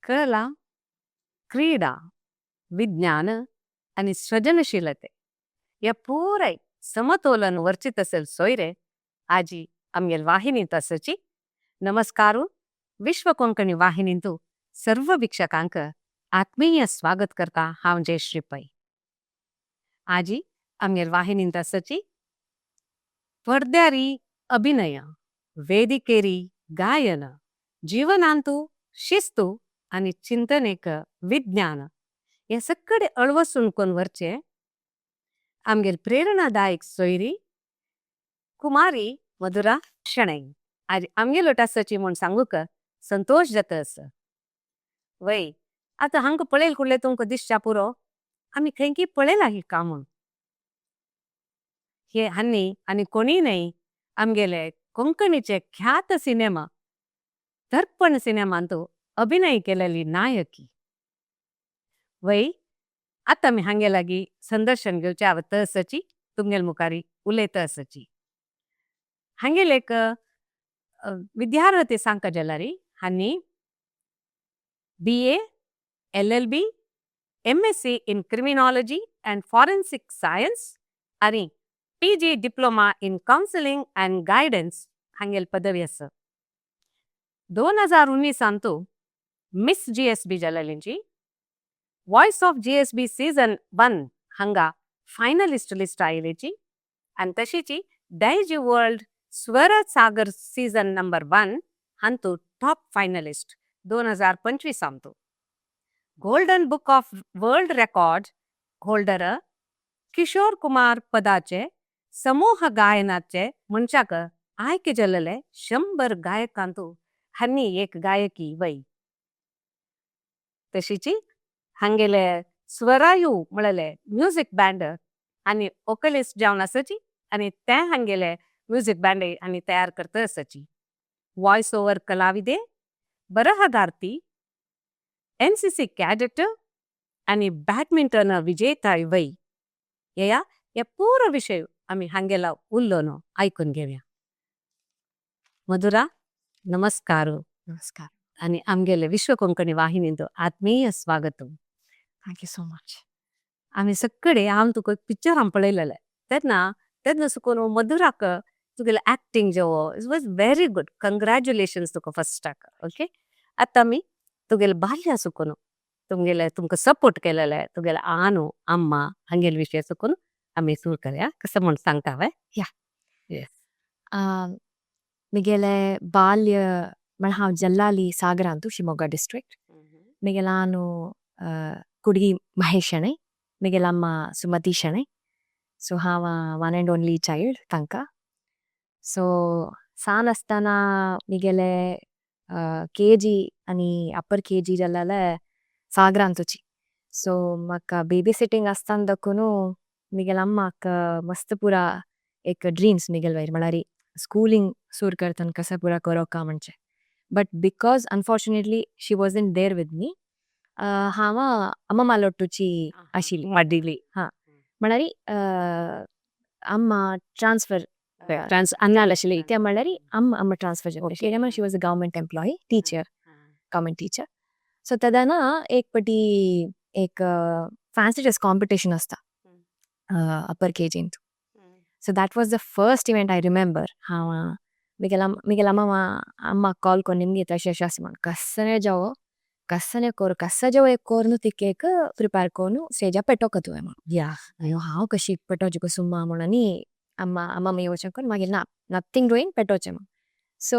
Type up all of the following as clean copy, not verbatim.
कला, क्रीडा, विज्ञान आनी सृजनशीलते या पुराय समतोलन वर्चित असेल सोयरे आजी आमगेल वाहिनींत आसची। नमस्कार, विश्व कोंकणी वाहिनींतु सर्व वीक्षकांक आत्मीय स्वागत करता हांव जयश्री पै। आजी आमगेल वाहिनींत आसची पडद्यारी अभिनय, वेदिकेरी गायन, जीवनांतु शिस्तु आनी चिंतनेक विज्ञान हे सगळे अळवसून कोण वरचे आमगेल प्रेरणादायक सोयरी कुमारी मधुरा शणै आज आमगेल आसची म्हूण सांगूक संतोष जाता आसा। वय आता हांका पळयल कुडले तुमकां दिसच्या पुरो आमी खंयकी पळयला ही काम हे हांनी आनी कोणी न्हय आमगेले कोंकणीचे ख्यात सिनेमा दर्पण सिनेमांतु अभिनय केलेली नायकी। वय आता मी हांगे लागी संदर्शन घेवचे आवत आसची तुमगेल मुखारी उलयता आसची। हांगेल एक विद्यार्थी सांगका जाल्यारी हांनी BA, LLB, MSc in criminology and forensic science आणि PG diploma in counselling and guidance हांगेल पदवी आसा। 2019 अंतु मिस जीएसबी जालेलींची voice of GSB season 1 हांगा फायनलिस्ट लिस्ट आयलेची आनी तशीची दायजी world Swar Sagar season number 1 हांतु टॉप फायनलिस्ट 2025 अंतु golden book of world record holder Kishore Kumar पदाचे समूह गायनाचे म्हणच्याक आयके जालेले 100 गायकांतु हांनी एक गायकी वय। तशीची हांगेले स्वरायू म्हळेले म्युझिक बँड आनी वोकलिस्ट जावन आसची आनी ते हांगेले म्युझिक बँड आनी तयार करता आसची। वॉयस ओवर कलाविदे, बरहगार्ती, एनसीसी कॅडेट आनी बॅडमिंटन विजेता वय। या या पूरा विषय आमी हांगेला उल्लोनो आयकून घेवया। मधुरा नमस्कार। नमस्कार। आनी आमगेले विश्व कोंकणी वाहिनींत आत्मीय स्वागत। Thank you so much. आमी सगळे हांव तुका पिक्चर हांव पळयलेले तेन्ना तेन्ना सुकून मधुराक तुगेले एक्टिंग जो it was very good. Congratulations तुका फर्स्टाक। ओके, आतां आमी तुगेले बाल्य सुकून तुमगेले तुमकां सपोर्ट केलेले तुगेले आनु अम्मा हांगेले विशय सुकून आमी सुरू करया कसं म्हूण सांगता वे। या। येस। मिगेले बाल्य म्हळ्यार हांव जल्लाली सागरांतु शिमोगा डिस्ट्रिक्ट। मिगेले आनु कुडगी महेश शणै, मिगेले अम्मा सुमती शणै। सो हांव वन एंड ओनली चाइल्ड तांका। सो सान आसतना मिगेले केजी आनी अप्पर केजी जल्लाले सागरांतुची। सो म्हाका बेबी सिटिंग आसतान दाखोवनू मिगेले अम्माक मस्त पुरा एक ड्रीम्स मिगेल वयर म्हळ्यार स्कूलिंग सुरू करतान कसं पुरा करोका म्हणचे। But because unfortunately she wasn't there with me, हांव अम्मा मालोट्टूची आशिल्ली। वाडिल्ली। हां म्हळ्यार अम्मा ट्रान्सफर ट्रान्स अन्नाल आशिल्ली। त्या म्हळ्यार अम्मा अम्मा ट्रान्सफर जाल्ली। She was a government employee teacher, government teacher. So तेदना एक पटी एक फॅन्सी ड्रेस कॉम्पिटिशन आसता upper केजींत। So that was the first event I remember. हांव मिगेला मिगेला अम्मा अम्मा कॉल कोन्न निमगीत अशें अशें आसा म्हण कस्सने जावो कस्सने कोर कस्सा जावो एक कोर्नु तिकेक प्रिपेर कोर्नु स्टेजा पेटोवका तुवें म्हण। या। अयो हांव कशी पेटोवचें कुसुमा म्हण आनी अम्मा अम्मा मागीर वचोन कोन्न मागीर ना नथींग डुईंग पेटोवचें म्हण। सो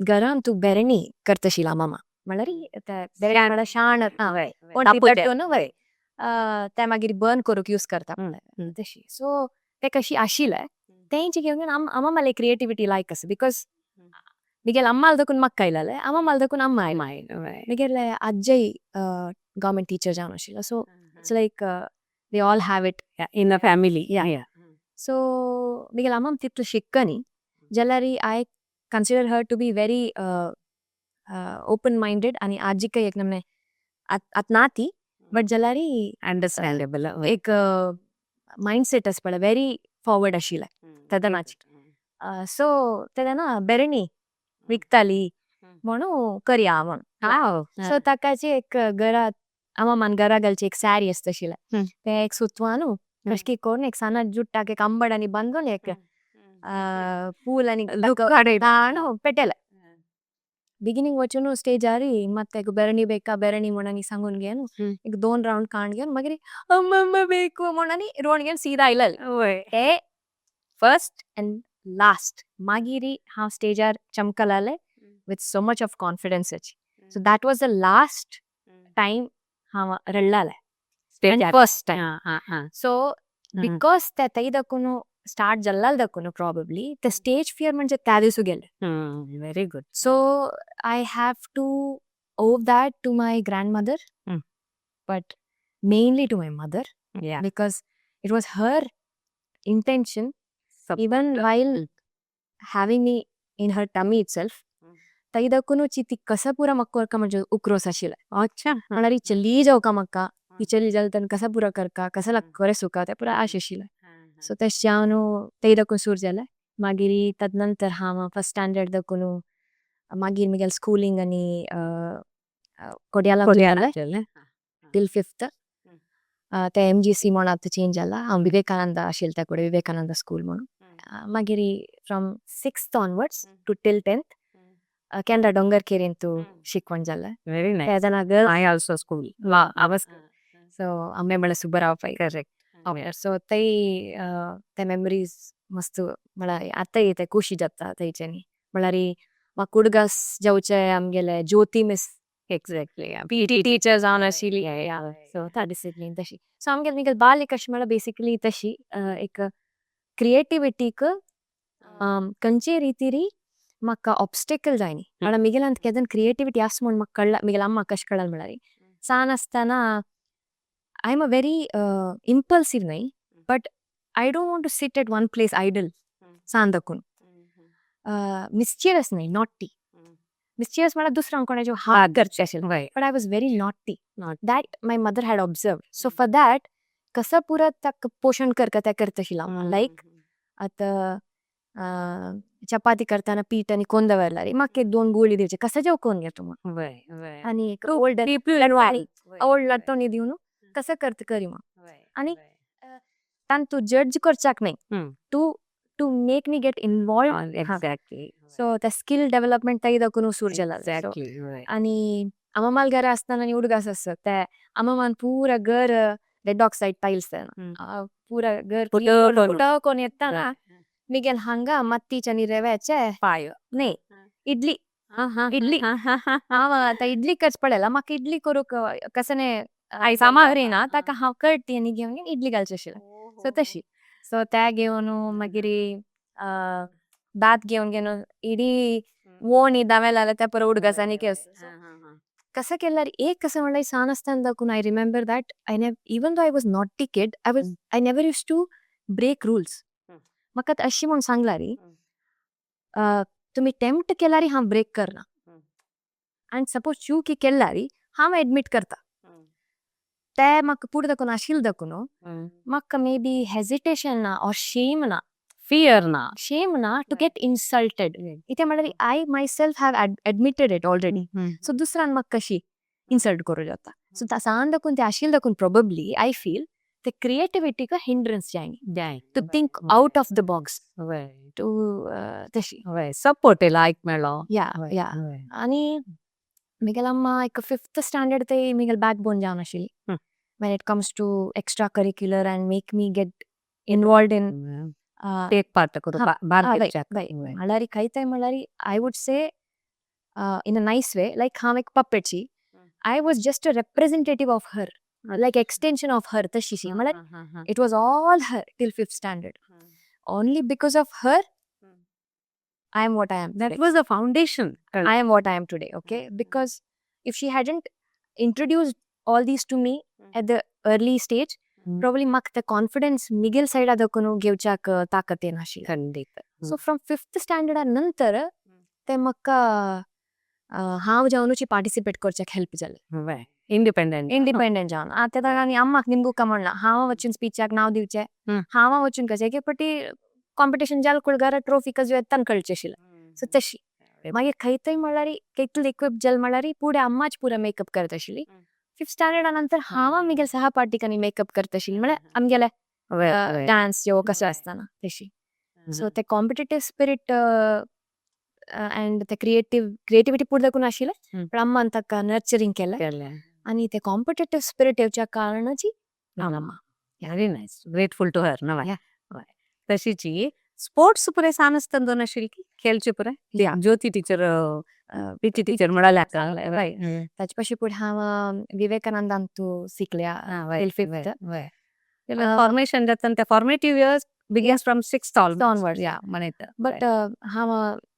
घरान तूं बेरणी करताशिल्ला मामा म्हळ्यार ते बेरणी म्हळ्यार शाण पेटोवन वय ते मागीर बर्न करूंक यूज करता म्हळ्यार तशी। सो ते कशी आशिल्ले तेंचे घेवन अम्मा माले क्रिएटिविटी लायक आसा because मिगेले अम्माल देखून म्हाका आयलेले अम्मा माल देखून अम्मा आयले। मिगेले आज्जय गव्हर्मेंट टिचर जावन आशिल्लो। So it's like they all have it in a family. Yeah. So मिगेले अम्मा तितलो शिकनी जाल्यार I consider her to be very open minded आनी आजीकय एक नमने आत ना ती बट जाल्यार अंडरस्टँडेबल एक मायंडसेट आसा पळय व्हेरी फॉरवर्ड आशिल्लें तेदनाची। सो तेदना बेरणी विकताली म्हणून करया म्हणून. सो ताकाची एक घरा अम्मान घरा घालची एक सारी आसता आशिल्लें. तें एक सुतवानू कशकी करून एक साना जुट्टाक एक आंबड आनी बांदून एक फूल आनी ताणू पेटेले. बिगिनींग वचून स्टेजारी ಮತ್ತೆ ಬೆರಣಿ ಬೇಕಾ ಬೆರಣಿ ಮೊಣನಿ सांगून घेवन एक दोन रावंड कांड घेवन मागीर अम्मा ಬೇಕು म्हणून रोण घेवन सीधा आयलेले. ते फर्स्ट अँड लास्ट मागीर हांव स्टेजार चमकलाले with so much of confidence. So that was the last time हांव रडलाले, फर्स्ट टाइम. सो because ते तै दाखून स्टार्ट जाल्लाल दाखून प्रॉबब्ली ते स्टेज फियर म्हणजे त्या दिसू गेले. Very good. So I have to owe that to my grandmother, but mainly to my mother, because it was her intention, even while having me in her tummy itself. तै ची ती कसं पुरा मक्का वरका म्हणजे उक्रोस आशिल्लें. म्हळ्यार ही चली जावका म्हाका, ही चली जाल तर कसं पुरा करका, कसं लाग करे सुका, ते पुरा आश आशिल्लें. सो तशें हांव तै दाखून सुरू जालें. मागीर तद नंतर हांव फर्स्ट स्टँडर्ड दाखून मागीर म्हगेलें स्कुलींग आनी कोडियाला जालें टील फिफ्थ. ते एमजीसी म्हण आतां चेंज जाला. हांव विवेकानंदा आशिल्लें त्या कडेन, विवेकानंदा स्कूल म्हणून. मागीर from sixth onwards to till 10th Canara डोंगरकेरींतू शिकवण जालें. Very nice. तेदना girls I also school. Ours. So आंबे म्हळ्यार सुब्बराव पै. करेक्ट. सो तै ते मेमरीज मस्त, म्हळ्यार आतांय ते खुशी जाता थंयच्यानी. म्हळ्यार म्हाका उडगास जावचे आमगेले ज्योती मिस पीटी टीचर जावन आशिल्ली. सो त्या डिसिप्लीन तशी. सो आमगेले म्हगेले बाल कशें म्हळ्यार बेसिकली तशी एक क्रिएटिविटीक खंयचे रितीरी म्हाका ऑब्स्टेकल जायनी. म्हळ्यार म्हगेल्यान केदन क्रिएटिविटी आसा म्हूण म्हाका कळ्ळा, म्हगेल्या अम्माक कशें कळ्ळें म्हळ्यार सान आसतना I am a very impulsive न्हय, but I don't want to sit at one place idle. सान दाखून मिस्चियस न्हय, नॉटी. मिस्चियस म्हळ्यार दुसऱ्यांक कोणाचे हात करचे आशिल्लें, but I was very naughty. That my mother had observed. So for that कसं पुरा ताका पोशण करका तें करता आशिल्लें. लायक आतां चपाती करतना पीठ आनी कोण दवरला म्हाका एक दोन गुळी दिवचे, कसं जेव कोण घेतो म्हूण. वय वय आनी एक ओल्ड ओल्ड लटोणी दिवन कसं करता करी म्हूण. आनी तांतू जज करच्याक न्हय, to make me get involved. So त्या स्किल डेव्हलपमेंट ताई दाखून सुरू जाला. आनी अम्माल घरा आसतना आनी उडगास आसता ते अम्मान पुरा घर रेड ऑक्सायड टायल्स, पुरा घर कोण येता ना. मिगेल हांगा मत्तीच आनी रव्याचे पाय. न्हय, इडली इडली. हांव आतां इडली करच पडला म्हाका. इडली करूंक कसने सामग्री ना, ताका हांव करटी आनी घेवन इडली घालची आशिल्लें. सो तशी सो ते घेवन मागीर भात घेवन घेवन इडी वोणी दावे लायल्या त्या परत उडगास आनी केस कसं केल्यार एक कसं म्हणल्यार सान आसतना दाखून I remember that I even though I was naughty kid, I never used to break rules. म्हाका अशी म्हूण सांगला री, तुमी टेम्प्ट केल्यार हांव ब्रेक करना आनी सपोज चूक केल्यार हांव एडमीट करता. ते म्हाका पुढे दाखून आशिल्लें दाखून म्हाका मे बी हेजिटेशन ना ऑर शेम ना. फियर ना. शेम ना टू गेट इन्सल्टेड. इथे म्हळ्यार I myself have admitted it already, so दुसऱ्यान म्हाका कशी इन्सल्ट करूं जाता. सो सान दाखून ते आशिल्लें दाखून प्रॉबब्ली I feel ते क्रिएटिविटीक हिंड्रन्स जायनी जाय to think out of the box to तशी. सपोर्ट लायक मेळ्ळो. या या आनी म्हगेले अम्मा एक फिफ्थ स्टँडर्ड ते म्हगेले बॅक बोन जावन आशिल्ली when it comes to extra curricular and make me get involved in take part करू. म्हळ्यार खंय म्हळ्यार I would say in a nice way, like हांव एक पपेटची. I was just a representative of her, like extension of her तशीशी. म्हळ्यार it was all her till fifth standard. Only because of her I am what I am. That was a foundation. I am what I am today, okay? Because if she hadn't introduced all these to me at the early stage, probably म्हाका ते confidence Miguel सायडा दाखून घेवच्याक ताकद येनाशिल्ली. खंडीत. So from fifth स्टँडर्डा नंतर ते म्हाका हांव जावनुची participate करच्याक help जालें. इंडिपेंडंट. इंडिपेंडंट जावन आतां ताका आनी अम्माक निमगुका म्हणला हांव वचून स्पिचाक नांव दिवचें, हांव वचून कशें एक फावटी कॉम्पिटिशन जाल कुळगारा ट्रॉफी कजू येतान कळचें आशिल्लें. सो तशी. मागीर खंय थंय म्हणल्यार कितले इक्विप जाल म्हणल्यार पुढे अम्माच पुरा मेकअप करत आशिल्ली. फिफ्थ स्टँडर्डा नंतर हांव आमगेले सहपाठिकांनी मेकअप करत आशिल्ली, म्हळ्यार आमगेले वय वय डान्स यो कसो आसतना तशी. सो ते कॉम्पिटेटिव्ह स्पिरिट अँड ते क्रिएटिव्हिटी पुढे दाखवून आशिल्ले, पण अम्मान ताका नर्चरिंग केलें. केलें. आनी ते कॉम्पिटेटिव्ह स्पिरिट येवच्या कारणाची अम्मा. Very nice, grateful to her ना. Yeah. तशीची स्पोर्ट्स पुरे सान आसतना आशिल्ली की खेळचे पुरे ज्योती टीचर, पीटी टीचर म्हणाल्या. ताचे पाशी पुढे हांव विवेकानंदांतू शिकल्या till fifth. Formation जाता ते formative years begins from sixth onwards. या म्हणत. बट हांव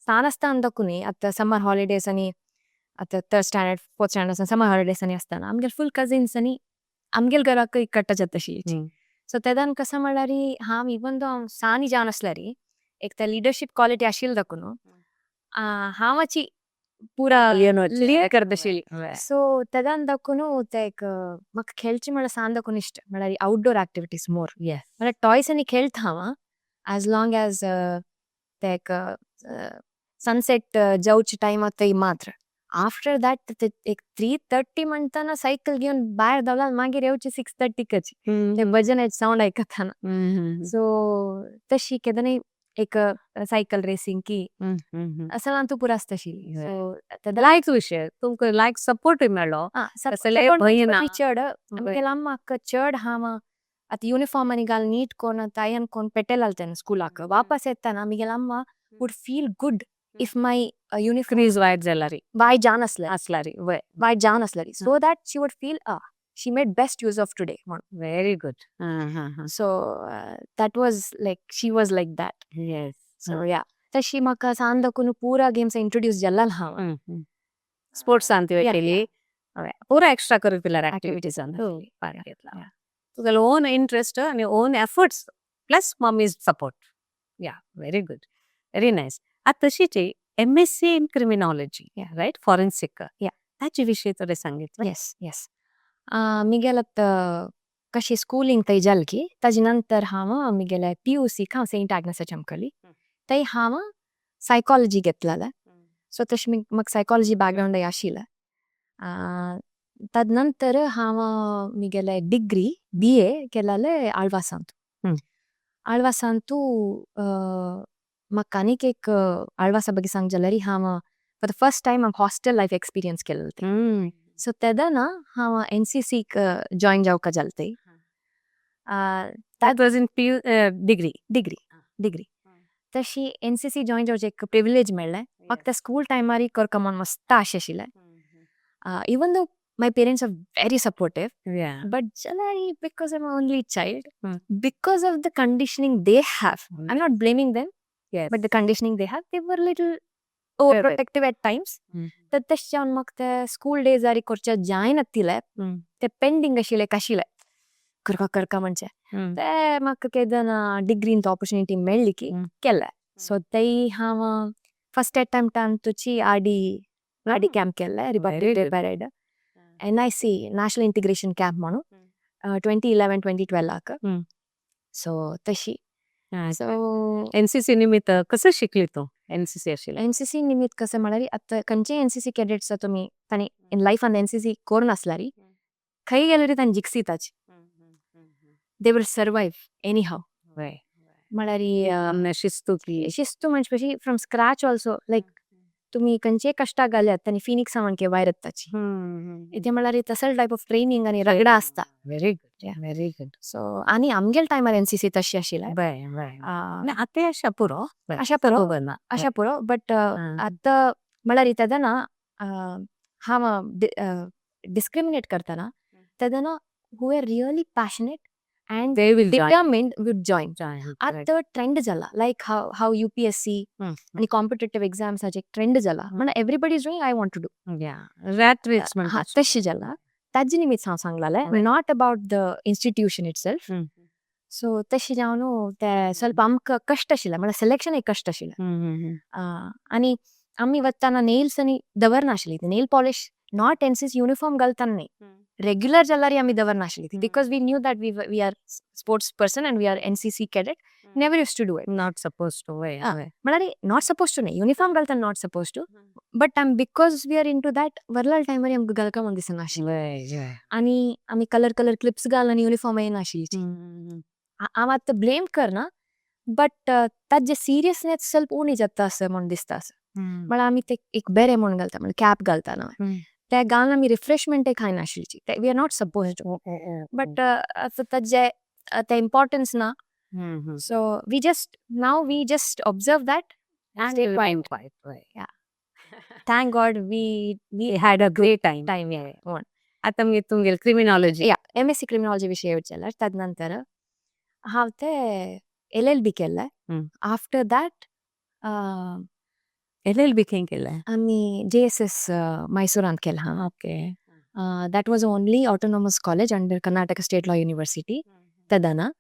सान आसतना दाखून आतां समर हॉलिडेज आनी आतां third standard, fourth standard summer holidays आनी आसतना आमगेले फुल कजिन्स आनी आमगेले घराक इकट्ठा जाता आशिल्ली. सो तेदान कसं म्हणल्यार हांव इवन दो हांव सानी जावन आसल्यारी एक ते लिडरशीप क्वालिटी आशिल्ली दाखून हांवाची पुरा लीड करत आशिल्ली. सो तेदान दाखून ते एक म्हाका खेळचे म्हळ्यार सान दाखून इश्ट, म्हळ्यार आउटडोर एक्टिविटीज मोर. म्हळ्यार टॉयस आनी खेळटा हांव एज लॉंग एज ते एक सनसेट जावचे टायम थंय मात्र. आफ्टर that एक 3:30 म्हणताना सायकल घेवन भायर धांवला, मागीर येवचे 6:30कच ते भजनाचे सावंड आयकतना. सो तशी केदनाय एक सायकल रेसिंग की असं तूं पुरा आसता आशिल्ली. सो लायक विशय तुमकां लायक सपोर्टूय मेळ्ळो. कसलेय भंय ना. चड आमगेले अम्माक चड हांव आतां युनिफॉर्म आनी घाल नीट कोन्न तायन कोन्न पेटेल घालताना स्कुलाक वापस येताना आमगेले अम्मा would feel good if my uniform crease वायट जाल्यारी वायट जावन आसलें. आसल्यारी वय. वायट जावन आसलेली, so that she would feel she made best use of today म्हणून. Very good. So that was like, she was like that. So yeah, तशी म्हाका सान दाखून पुरा गेम्स इंट्रोड्यूस जाल्ला हांव. स्पोर्ट्स ती केली पुरा एक्स्ट्रा करिक्युलर ऍक्टिव्हिटीज पार्ट घेतला. तुझं ओन इंटरेस्ट आणि own efforts plus mummy's support. Yeah, very good, very nice. आता तशीच MSc in criminology, right, forensic, ताचे विषयी थोडे सांगितलं. येस, मिगेलात कशी स्कूलिंग थंय जाल की ताजे नंतर हांव मिगेले पीयूसीक हांव सेंट आग्नेसा चमकली. थंय हांव सायकॉलॉजी घेतलेलें. सो तशें म्हाका सायकॉलॉजी बॅकग्रावंडय आशिल्लें. तद नंतर हांव मिगेले डिग्री बीए केलेलें आಳ್वासांत. आಳ್वासांतू म्हाका आनीक एक आಳ್वासा ಬಗ್ಗೆ सांग जाल्यार हांव फॉर the first time हांव हॉस्टेल लायफ एक्सपिरियन्स केलेलें. सो तेदना हांव एनसीसीक जॉयन जावका जालें थंय. That was in PU degree? Degree, degree. तशी एनसीसी जॉयन जावचें एक प्रिविलेज मेळ्ळें म्हाका. त्या स्कूल टायमार करका म्हूण मस्त आशे आशिल्लें, even though my parents are very supportive, but generally because I'm an only child, because of the conditioning they have, I'm not blaming them, but the conditioning they have, they were little overprotective at times. तर तशें जावन म्हाका ते school डेजारी करच्या जायनातिले ते pending आशिल्ले काशिले करका करका म्हणचे ते म्हाका केदना डिग्रीन ऑपॉर्च्युनिटी मेळ्ळी की केले. सो तेय हांव फर्स्ट अटेम्प्टान तुची आरडी कॅम्प केल्ले, Republic Day parade, NIC, National Integration Camp म्हणून 2011 2012लाक. सो तशी सो एनसीसी निमित्त कसं शिकली तू एनसीसी आशिल्लें? एनसीसी निमित्त कसं म्हळ्यार आतां खंयचे एनसीसी कॅडेट्स तुमी तांणी इन लायफान एनसीसी करून आसल्यारी खंय गेल्यार तांणी जिखसिताच, they will survive anyhow. म्हळ्यार शिस्तू की शिस्तू म्हणजे कशी from scratch also, like तुमी खंयचेय कश्टाक घाल्यात आनी फिनिक्सा म्हणके भायर येताची. इतें म्हळ्यार तसले टायप ऑफ ट्रेनिंग आनी रगडा आसता. Very good, very good. So आनी आमगेले टायमार एनसीसी तशी आशिल्लें. बरें बरें, आतां आशा पुरो. आशा पुरो. खबर ना. अशें पुरो, बट आतां म्हळ्यार तेदना हांव डिस्क्रिमिनेट करतना, तेदना who are really passionate and they will join. Determined would join. Join. आतां ट्रेंड जाला, लायक हाव यूपीएससी आनी कॉम्पिटेटिव्ह एग्जाम्साचे ट्रेंड जाला म्हणून everybody is doing, I want to do. Rat race. हा, तशें जाला. ताजे निमित्त हांव सांगलालें, not about the institution itself. So तशें जावन ते ಸ್ವಲ್ಪ आमकां कश्ट आशिल्लें, म्हळ्यार सिलेक्शन एक कश्ट आशिल्लें. आनी आमी वतना नेल्स आनी दवरनाशिल्ली nail polish, not NCC uniform घालतना न्ही, रेग्युलर जाल्यार आमी दवरनाशिल्ली, because we knew that we are sports person and we are NCC cadet. Never used to do it. Not suppose to, वय. हा, म्हळ्यार not suppose to न्ही, uniform घालतना not suppose to, but आम because we are into that, वरलाल टायमार आमकां घालका म्हूण दिसनाशिल्लें. वय वय आनी आमी कलर कलर क्लिप्स घाल आनी युनिफॉर्म येयनाशिल्ली. हांव आतां ब्लेम करना, बट ताजें सिरियसनेस ಸ್ವಲ್ಪ उणी जाता अशें म्हूण दिसता असो. म्हळ्यार आमी ते एक बेरे म्हूण घालता, म्हळ्यार कॅप घालता न्हय, ते घालून आमी रिफ्रेशमेंटय खायनाशिल्ली. We are not suppose to, but आतां ताजें ते इम्पॉर्टन्स ना, so we just now we just observe that. And quiet, वय. Thank God we had a great time. Time म्हूण. आतां मागीर तुमगेली क्रिमिनॉलॉजी. या, एमएससी क्रिमिनॉलॉजी विशय जाल्यार तद नंतर हांव ते एलएलबी केल्लें. After that LLB खंय केलें? आमी जेएसएस मैसूरांत केलें हांव. That was only autonomous college under Karnataka State Law University तेदना.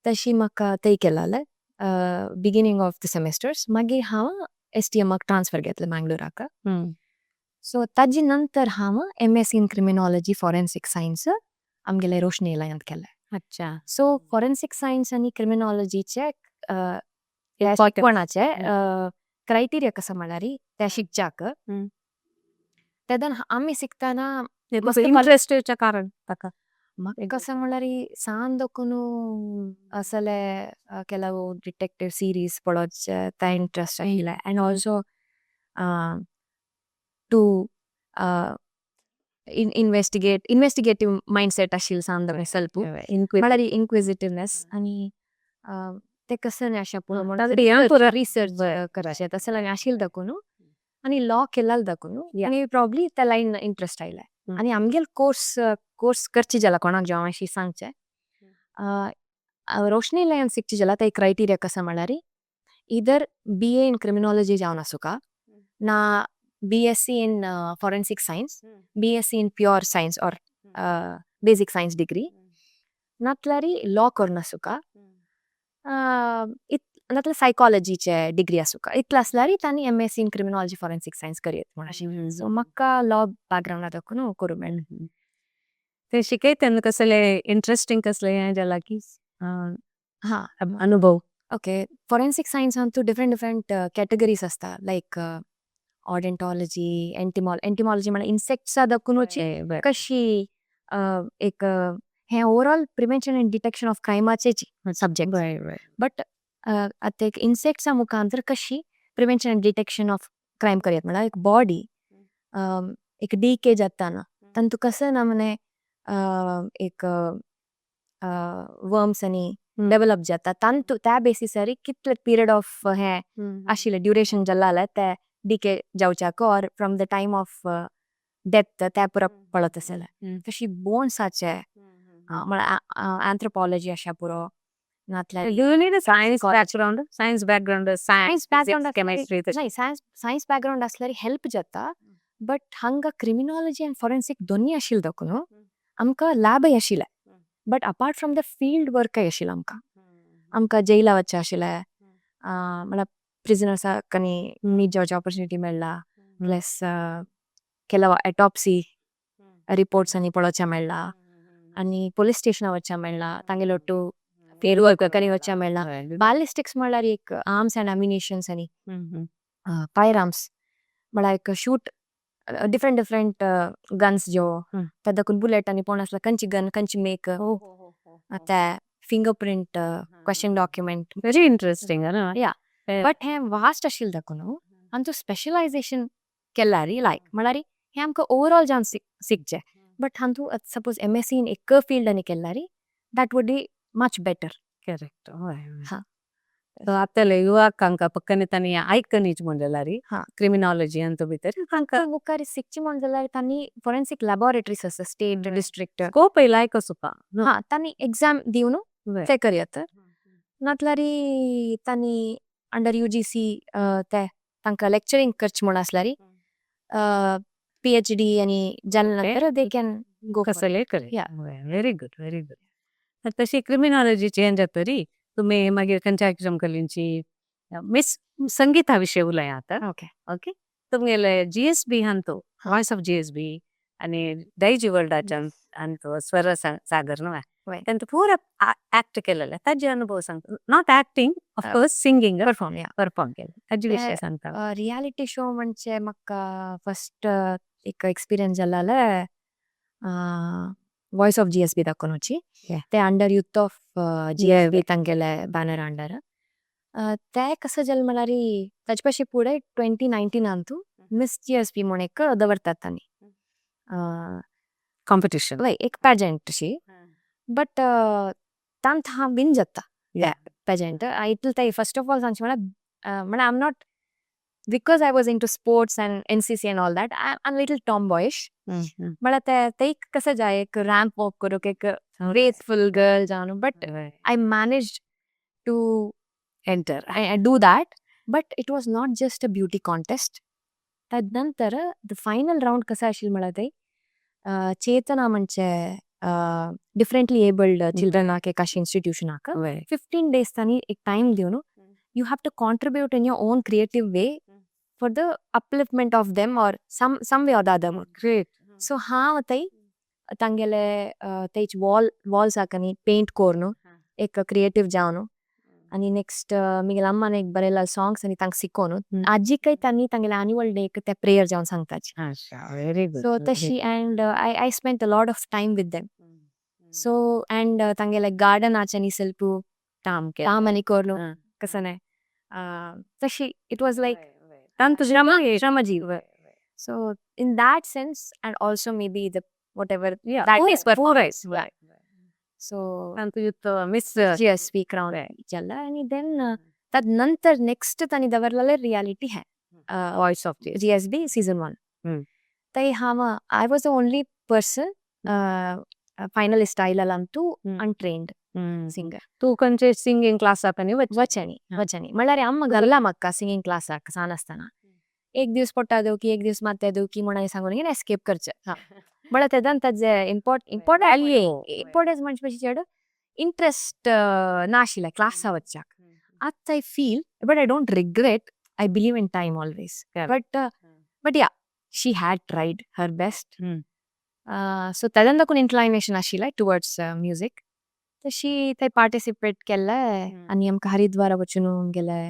तशी म्हाका थंय केलालें बिगिनींग ऑफ the semesters. मागीर हांव एसडीएमाक ट्रान्सफर घेतलें मँगलोराक. सो ताजे नंतर हांव MSc in criminology forensic science आमगेले रोशनी लायनांत केलें. सो फॉरेन्सीक सायन्स आनी क्रिमिनॉलॉजीचे शिकवणाचे क्रायटेरिया कसो म्हळ्यार ते शिकच्याक तेदन आमी शिकतना मस्त. इंट्रस्ट येवचें कारण ताका? म्हाका कसो म्हळ्यार सान दोकून असले ಕೆಲವು ಡಿಟೆಕ್ಟಿವ್ ಸೀರೀಸ್ पळोवचे ते इंट्रस्ट आशिल्ले and also to investigate, investigative mindset आशिल्लें सान ಸ್ವಲ್ಪ, म्हळ्यार इन्क्विजिटिवनेस आनी ते कसं न्ही अशें रिसर्च करचें तसलें आशिल्लें दाखोवन आनी लॉ केल्लें दाखोवन आनी प्रॉब्ली त्या लायन इंट्रस्ट आयलें. आनी आमगेले कोर्स करची जाल्यार कोणाक जावं अशी सांगचें, रोशनी लायन शिकची जाल्यार ते क्रायटेरिया कसो म्हळ्यार इदर बीए इन क्रिमिनॉलॉजी जावन आसूका ना BSc in forensic science, BSc in pure science or basic science degree, नातल्यार लॉ करून आसूका, नातल्यार सायकॉलॉजीचे डिग्री आसूका. इतलें आसल्यार तांणी MSc in criminology forensic science करयत म्हूण अशें. सो म्हाका लॉ बॅकग्रावंडा दाखोवन करूं मेळ्ळें. ते शिकयत तेन्ना कसले इंट्रस्टींग कसले हें जाला की हा. अनुभव? ओके, फॉरेन्सीक सायन्सांतू डिफरंट डिफरंट कॅटेगरीज आसता, लायक ऑडोंटॉलॉजी, एंटमॉलॉजी म्हळ्यार इन्सेक्ट्सा दाखोवनूच कशी एक हें overall prevention and detection of क्रायमाचेच subject, बरें बरें बट आतां एक इन्सेक्ट्सा मुखांतर कशी prevention and detection of crime करयत, म्हळ्यार एक बॉडी एक डिके जाता ना, तांतू कसं ना म्हणे एक वर्म्स आनी डेवलप जाता, तांतू त्या बेसिसार कितले पिरियड ऑफ हें आशिल्लें ड्युरेशन जाल्लें जाल्यार ते decay जावच्याक or from the time of death ते पुरो पळत आसले. तशी बोन्साचे म्हळ्यार अँथ्रोपॉलॉजी अशें पुरो, नातल्यार You need a science background, science background, science background. Chemistry. नाही, सायन्स बॅकग्रावंड आसल्यार हेल्प जाता, बट हांगा क्रिमिनॉलॉजी आनी फॉरेन्सीक दोनूय आशिल्लें दाखोवन आमकां लॅबय आशिल्लें, but apart from the field वर्कय आशिल्लें. आमकां आमकां जेला वचचें आशिल्लें, म्हळ्यार प्रिजनर्साक आनी मीट जावचे ऑपॉर्चुनिटी मेळ्ळा, प्लस ಕೆಲವು ऑटॉप्सी रिपोर्ट्स आनी पळोवचें मेळ्ळा आनी पोलीस स्टेशनार वचचें मेळ्ळा, तांगेले ಒಟ್ಟು फील्ड वर्क करी वचचें मेळ्ळा. बालिस्टिक्स म्हळ्यार एक आर्म्स अँड अम्युनिशन्स आनी फायर आर्म्स, म्हळ्यार एक शूट डिफरंट डिफरंट गन्स ज्यो ते दाखोवन बुलेट आनी पोण आसल्यार खंयची गन, खंयची मेक, ते finger print, question document. Very interesting. या, बट हें वास्ट आशिल्लें दाखोवन न्हू आमचो स्पेशलायझेशन केल्यार लायक म्हळ्यार हें आमकां ओवरऑल जावन शिकचें, बट हातूंत सपोज एमएससी इन एक फिल्ड आनी केल्यार that would be much better. Correct. हा. आतां युवकांक पक्कने तांणी आयकनीच म्हणल्यार क्रिमिनॉलॉजी अंत भितर तांकां मुखार शिकचें म्हण जाल्यार तांणी फॉरेन्सीक लॅबोरेटरीज आसता, स्टेट, डिस्ट्रिक्ट. स्कोप लायक सुका. हा, तांणी एक्झाम दिवन ते करयत, नातल्यार तांणी अंडर यूजीसी ते तांकां लेक्चरींग करचें म्हूण आसल्यार पीएचडी आनी जाले नंतर they can go. कसले करे. Yeah. Very good, very good. तशी क्रिमिनॉलॉजी चेंज जातरी तुमी मागीर खंयच्या एक्झाम कलिंची मिस संगीता विशय उलया आतां. ओके. ओके, तुमगेले जीएसबी हंतो, voice of GSB. आनी दायजी वर्ल्डाच्यान आनी स्वर सागर न्हू. वय. तांकां पुरा ऍक्ट केलेले, ताजे अनुभव सांग. Not acting, of course, singing. Perform, yeah. Perform केले, ताजे विषय सांगता. रियालिटी शो म्हणजे म्हाका फस्ट एक एक्सपिरियन्स जाल्ले वायस ऑफ जीएसबी दाखोवची. ते अंडर युथ ऑफ जीएसबी तांगेले बॅनर अंडर. ते कसं जालें म्हळ्यार, ताजे पशी फुडें 2019 अंतू मिस जीएसबी म्हूण एक दवरतात तांणी कॉम्पिटिशन. वय, एक पेजेंट शी, बट तांत हांव विन जाता पेजेंट. इतलें ते फर्स्ट ऑफ ऑल सांगचें म्हळ्यार, म्हळ्यार I am not, because I was into sports and NCC and all that, I am little tomboyish. म्हळ्यार ते ते एक कसं जाय, एक रॅम्प वॉक करूंक, एक ग्रेसफुल गर्ल जावन, but I managed to enter. I do that, but it was not just a beauty contest. तदनंतर the final round कसं आशिल्लें म्हळ्यार, ते चेतना म्हणजे डिफरंटली एबल्ड चिल्ड्रनाक एक अशें इन्स्टिट्यूशनाक 15 डेज तांणी एक टायम दिवन, you have to contribute in your own creative way for the upliftment of them or some way or the other. Great. So हांव थंय तांगेले तेच वॉल वॉल्स आनी पेंट कोरून एक क्रिएटीव जावन, आनी नेक्स्ट मिगेले अम्मान एक बरयला सॉंग्स आनी तांकां शिकोवन, आजीकय तांणी तांगेले एन्युअल डेक ते प्रेयर जावन सांगताची. अच्छा, very good. सो तशी, and I spent a lot of time with them. So and तांगेले गार्डनाच्यानी ಸ್ವಲ್ಪ काम केलें. काम आनी कोरून कसं नाही, तशी it was like तांतू Shram श्रमजीव. So in that sense, and also maybe the whatever that is performance. So तांतू युत मिस जीएसबी क्राउन जाल्ला. आनी then तद नंतर नेक्स्ट तांणी दवरलेले रियालिटी है voice of GSB season 1. तै हांव, I was the only person finalist आयलेलांतू untrained singer. तूं खंयचे सिंगींग क्लासाक आनी वच? वचनी वचनी म्हळ्यार अम्मा घाल्ला म्हाका सिंगींग क्लासाक सान आसतना. एक दीस पोट्टा की, एक दीस मात्या की म्हणून सांगून एस्केप करचे. म्हळ्यार तेदान ताजे इम्पॉर्टंट इम्पॉर्टन्स म्हणजे पशी चेडो इंट्रस्ट ना आशिल्लें क्लासा वच्चाक. आतां I feel, but I don't regret. I believe in time always. But yeah, she had tried her best. So तेदान दाखून इन्क्लायनेशन आशिल्लें टुवर्ड्स म्युजीक. तशी थंय पार्टिसिपेट केल्ले आनी आमकां हरिद्वारा वचून गेले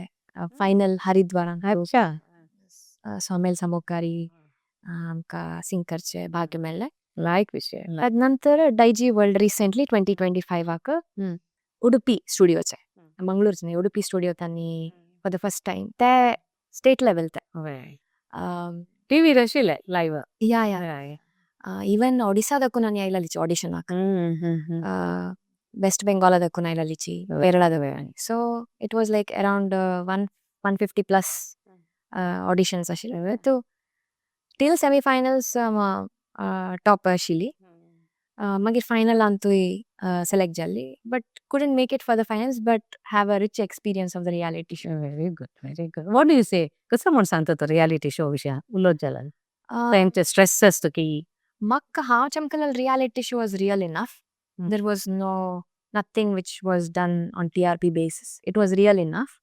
फायनल हरिद्वारान. सोमेल सामोकारी आमकां सिंग करचे भाग्य मेळ्ळें. लायक विषय. तदनंतर डायजी वर्ल्ड रिसेंटली 2025 आक उडुपी स्टुडियोचे, मंगळूरचे न्ही, उडुपी स्टुडियो तांणी फॉर the first time ते स्टेट लेवल ते. टीव्हीर आशिल्ले लायव्ह. या, इवन ओडिसा दाखून आनी आयलेलीची ऑडिशनाक, वेस्ट बेंगॉला दाखून आयलेलीची, Kerala. So it was like around 150 plus auditions आशिल्ले. तो टील सेमीफायनल्स टॉप आशिल्ली. मागीर फायनलांतूय सेलेक्ट जाल्ली, but couldn't make it for the finals, but have a rich experience of the reality show. Very good, very good. What do you say, कसं म्हूण सांगता तो reality show विशया उलोवप जाला, तेंचे स्ट्रेस आसता की? म्हाका हांव चमकलें, reality show was real enough. There was no nothing which was done on TRP basis. It was real enough.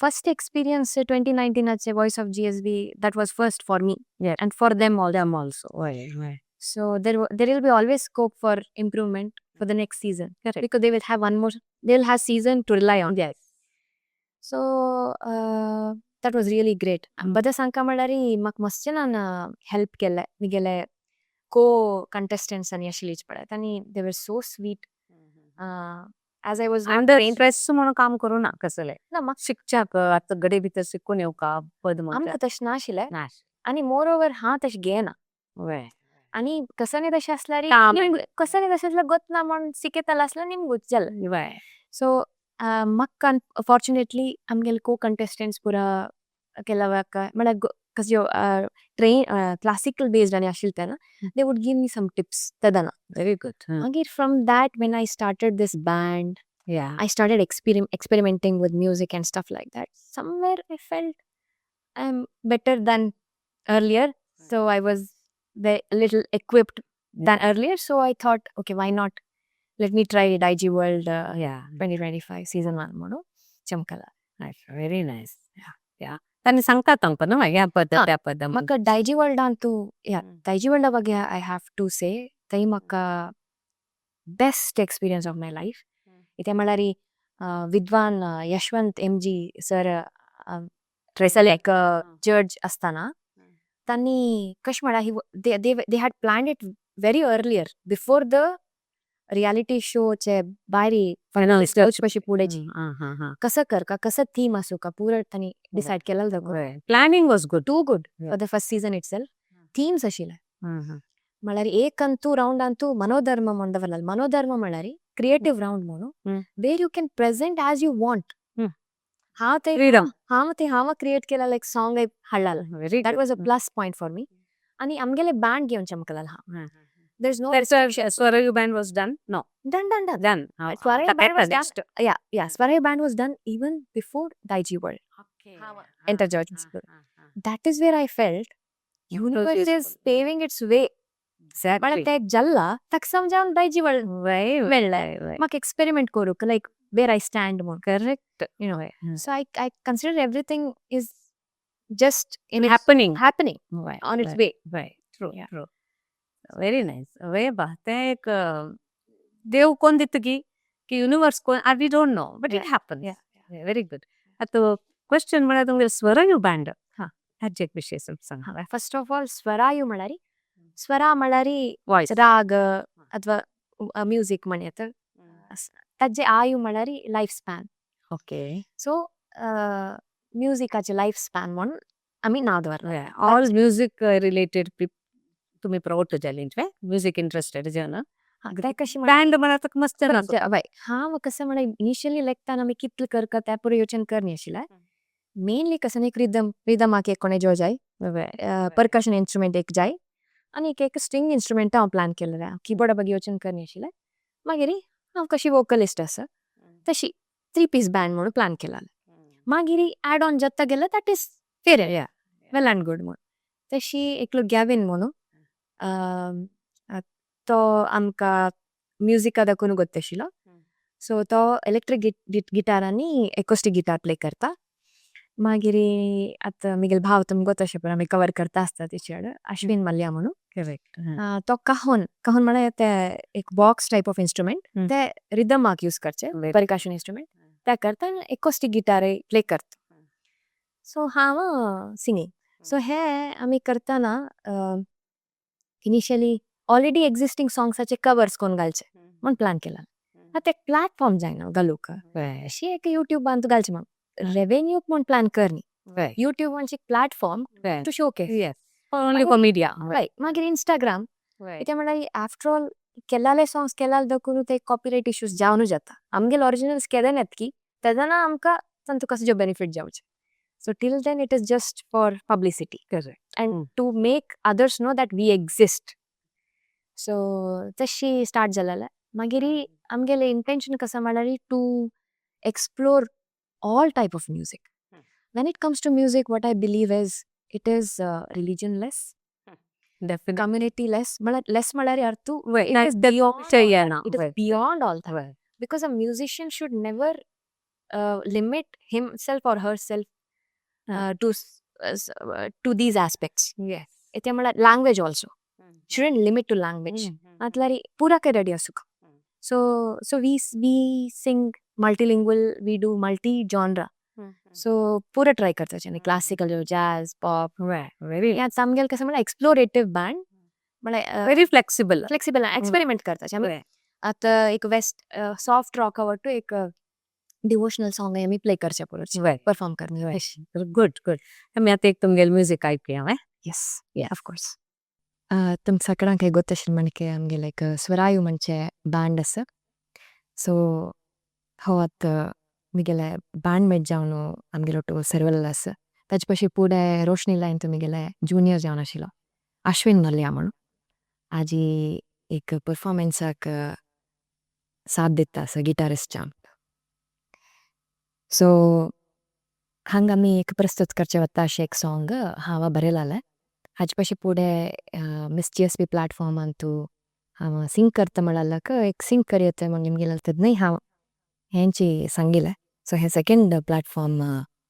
First experience 2019 आचे voice of GSB, that was first for me and for them also. Them also, वय वय. So there will be always scope for improvement for the next season. Correct. Because they will have one more, they'll have season to rely on. So that was really great. बरें सांगका म्हणल्यार, म्हाका मस्त जाणान help केल्लें. मिगेले को contestants आनी आशिल्लीच पळय, तांणी, they were so sweet as I was under stress म्हणून काम करूं ना कसले ना म्हाका शिकच्याक आतां गडे भितर शिकून येवका पद. आमकां तशें नाशिल्लें. ना. आनी मोर ओवर हांव तशें घेयना. आनी कसं तशें आसल्यार, कसं तशें आसल्यार गोतना म्हण शिकयतालें आसल्यार निमगूच जालें. सो म्हाका अनफॉर्चुनेटली आमगेले को कंटेस्टंट्स पुरा केलावाक म्हळ्यार कस ट्रेन क्लासिकल बेस्ड आनी आशिल्ले तेन्ना, they would give me some tips तेदना. Very good. मागीर from that, when I started this band, I started experimenting with music and stuff like that. Somewhere I felt I'm better than earlier. So I was a little equipped than earlier. So I thought, okay, why not? Let me try Daiji World 2025 season 1 म्हणून चमकला. Very nice. या, तांणी सांगतात तांकां न्हू, ह्या पद्दत, हा. त्या पद्दत. म्हाका डायजी वर्ल्डांतू, या, डायजी वर्ल्डा ಬಗ್ಗೆ I have to say, थंय म्हाका best experience of my life. कित्याक म्हळ्यार विद्वान यशवंत एम जी सर एक जज आसतना तांणी कशें म्हळ्यार they had planned it very earlier before the reality शोचे भायर फायनलिस्ट कशी फुडें हा हा हा कसं कर का, कसं थीम आसूं का, पुरो तांणी डिसायड केलेलो दाखो. Planning was good. Too good. For the first season itself themes आशिल्ले. म्हळ्यार एक अंतू राउंड अंतू ಮನೋಧರ್ಮ म्हणದವಲ್ಲ, ಮನೋಧರ್ಮ म्हळ्यार क्रिएटिव्ह राउंड म्हणून where you can present as you want. हांव ते फ्रीडम. हांव ते हांव क्रिएट केला लायक song हाडलाल. Very That was a plus point for me. आणि आमगेले बँड घेवन चमकलाल हा. There is no Swarayu band was done? No? Done, done, done. Done. Swarayu band was done. Yeah, Swarayu band was done even before Daijiworld. Enter judge. That is where I felt universe is paving its way. म्हळ्यार ते जल्ला ताका समजावन दायजी world मेळ्ळें म्हाका experiment करूंक, लायक वेर I stand म्हणून. Correct So I consider everything is just in happening. Happening on its way. True. Yeah. True, very nice. वे बा, ते एक देव कोण दिता की की युनिवर्स कोण, we don't know, but it happens. Very good. आतां क्वेश्चन म्हळ्यार तुमगे स्वरयू बँड हाचे एक विशय सांग. फर्स्ट ऑफ ऑल, स्वरायु म्हळ्यार, स्वरा म्हळ्यार वॉयस. राग अथवा म्युजीक म्हणयत. ताजे आयु म्हळ्यार लायफ स्पॅन. सो म्युजिकाचे लायफ स्पॅन म्हणून आमी नांव दवरलां. ऑल म्युजीक रिलेटेड तुम्ही प्रौड जाली, म्युजीक इंटरेस्टेड जन. ते कशें बँड म्हळ्यार मस्त ना. हय, हांव कसं म्हळ्यार इनिशियली लेखताना आमी कितलें करता तें पुरो योचन करनी आशिल्लें. मेनली कसं एक रिदम, रिदमाक एक कोणे जो जाय, परकशन इन्स्ट्रुमेंट एक जाय आनी एक एक स्ट्रिंग इन्स्ट्रुमेंट हांव प्लॅन केलेलें. किबोर्डा ಬಗ್ಗೆ योचन करनी आशिल्लें. मागीर हांव कशी वोकलिस्ट आसा तशी थ्री पीस बँड म्हणून प्लॅन केला. मागीर ऍड ऑन जाता गेलें, that is fair, well and good म्हणून. तशी एकलो गॅविन म्हणून, तो आमकां म्युजिका दाखोवन गोत्त आशिल्लो. सो तो इलेक्ट्रीक गिटार आनी एकोस्टीक गिटार प्ले करता. मागीर आतां म्हगेलो भाव तुमकां गोत आसा पळय, आमी कवर करता आसता तेचे वांगडा, अश्विन मल्ल्या म्हणून. तो काहोन, काहोन म्हळ्यार ते एक बॉक्स टायप ऑफ इन्स्ट्रुमेंट, ते रिदमाक यूज करचे, परकशन इन्स्ट्रुमेंट ते करता आनी एकोस्टीक गिटारय प्ले करता. सो हांव सिंगींग. सो हे आमी करतना इनिशियली ऑलरेडी एक्झिस्टींग सॉंग्साचे कवर्स कोन्न घालचे म्हूण प्लॅन केला. आतां एक प्लॅटफॉर्म जायना घालूंक, अशी एक युट्यूबान घालचें म्हूण, रेवेन्यू म्हूण प्लॅन करनी. युट्यूब म्हणजे एक platform to showcase. Yes, only for media. हय, मागीर इंस्टाग्राम. कित्याक म्हळ्यार आफ्टर ऑल केल्लाले सॉंग्स केल्लाले दाखोवन ते कॉपीरायट इश्यूज जावनू जाता. आमगेले ओरिजिनल्स केदे येतकी तेदना आमकां तांतू कसो जो बेनिफीट जावचें. So till then it is just for publicity and to make others know that we exist. So तशी स्टार्ट जालेलें. मागीर आमगेलें इंटेन्शन कसं म्हळ्यार to explore all type of music. When it comes to music, what I believe is it is religionless, definite community less. म्हळ्यार less म्हळ्यार अर्थू it is beyond it is beyond all that, because a musician should never limit himself or herself to these aspects. इथे म्हळ्यार language also shouldn't limit to language. म्हटल्यार पुराके ready आसूंक. So we sing multilingual, we do multi genre. So पुरा try करता, classical, jazz, pop. Very आमगेले कसं म्हळ्यार एक्सप्लोरेटिव्ह band म्हळ्यार व्हेरी फ्लेक्सिबल. फ्लेक्सिबल, एक्सपेरिमेंट करता आमी. आतां एक वेस्ट सॉफ्ट रॉक आवडटू, एक डिवोशनल सॉंग आमी प्ले करचे पडचे, परफॉर्म करचे. Good good. आमी आतां एक तुमगेले म्युजीक आयकुया. Yes, of course. तुम सगळ्यांक गोत आशिल्लें म्हणके आमगेले एक स्वरायू म्हणचे बँड आसा. सो हो आतां म्हगेले बँड मेट जावन आमगेलो तो सर्वल आसा. ताजे पशी फुडें रोशनी लायन तो म्हगेले जुनियर जावन आशिल्लो, अश्विन मल्ल्या म्हणून, आजी एक परफॉर्मन्साक साथ दिता आसा, गिटारिस्ट जावन. सो हांगा आमी एक प्रस्तुत करचे वता अशें एक सॉंग हांव बरयलालें. हाजे पशी फुडें मिस जीएसबी प्लॅटफॉर्मान तूं हांव सिंग करता म्हणल्यार एक सिंग करयत म्हण निमगेलें तेन्नाय हांव हेंची सांगिलें. सो हें सेकंड प्लॅटफॉर्म.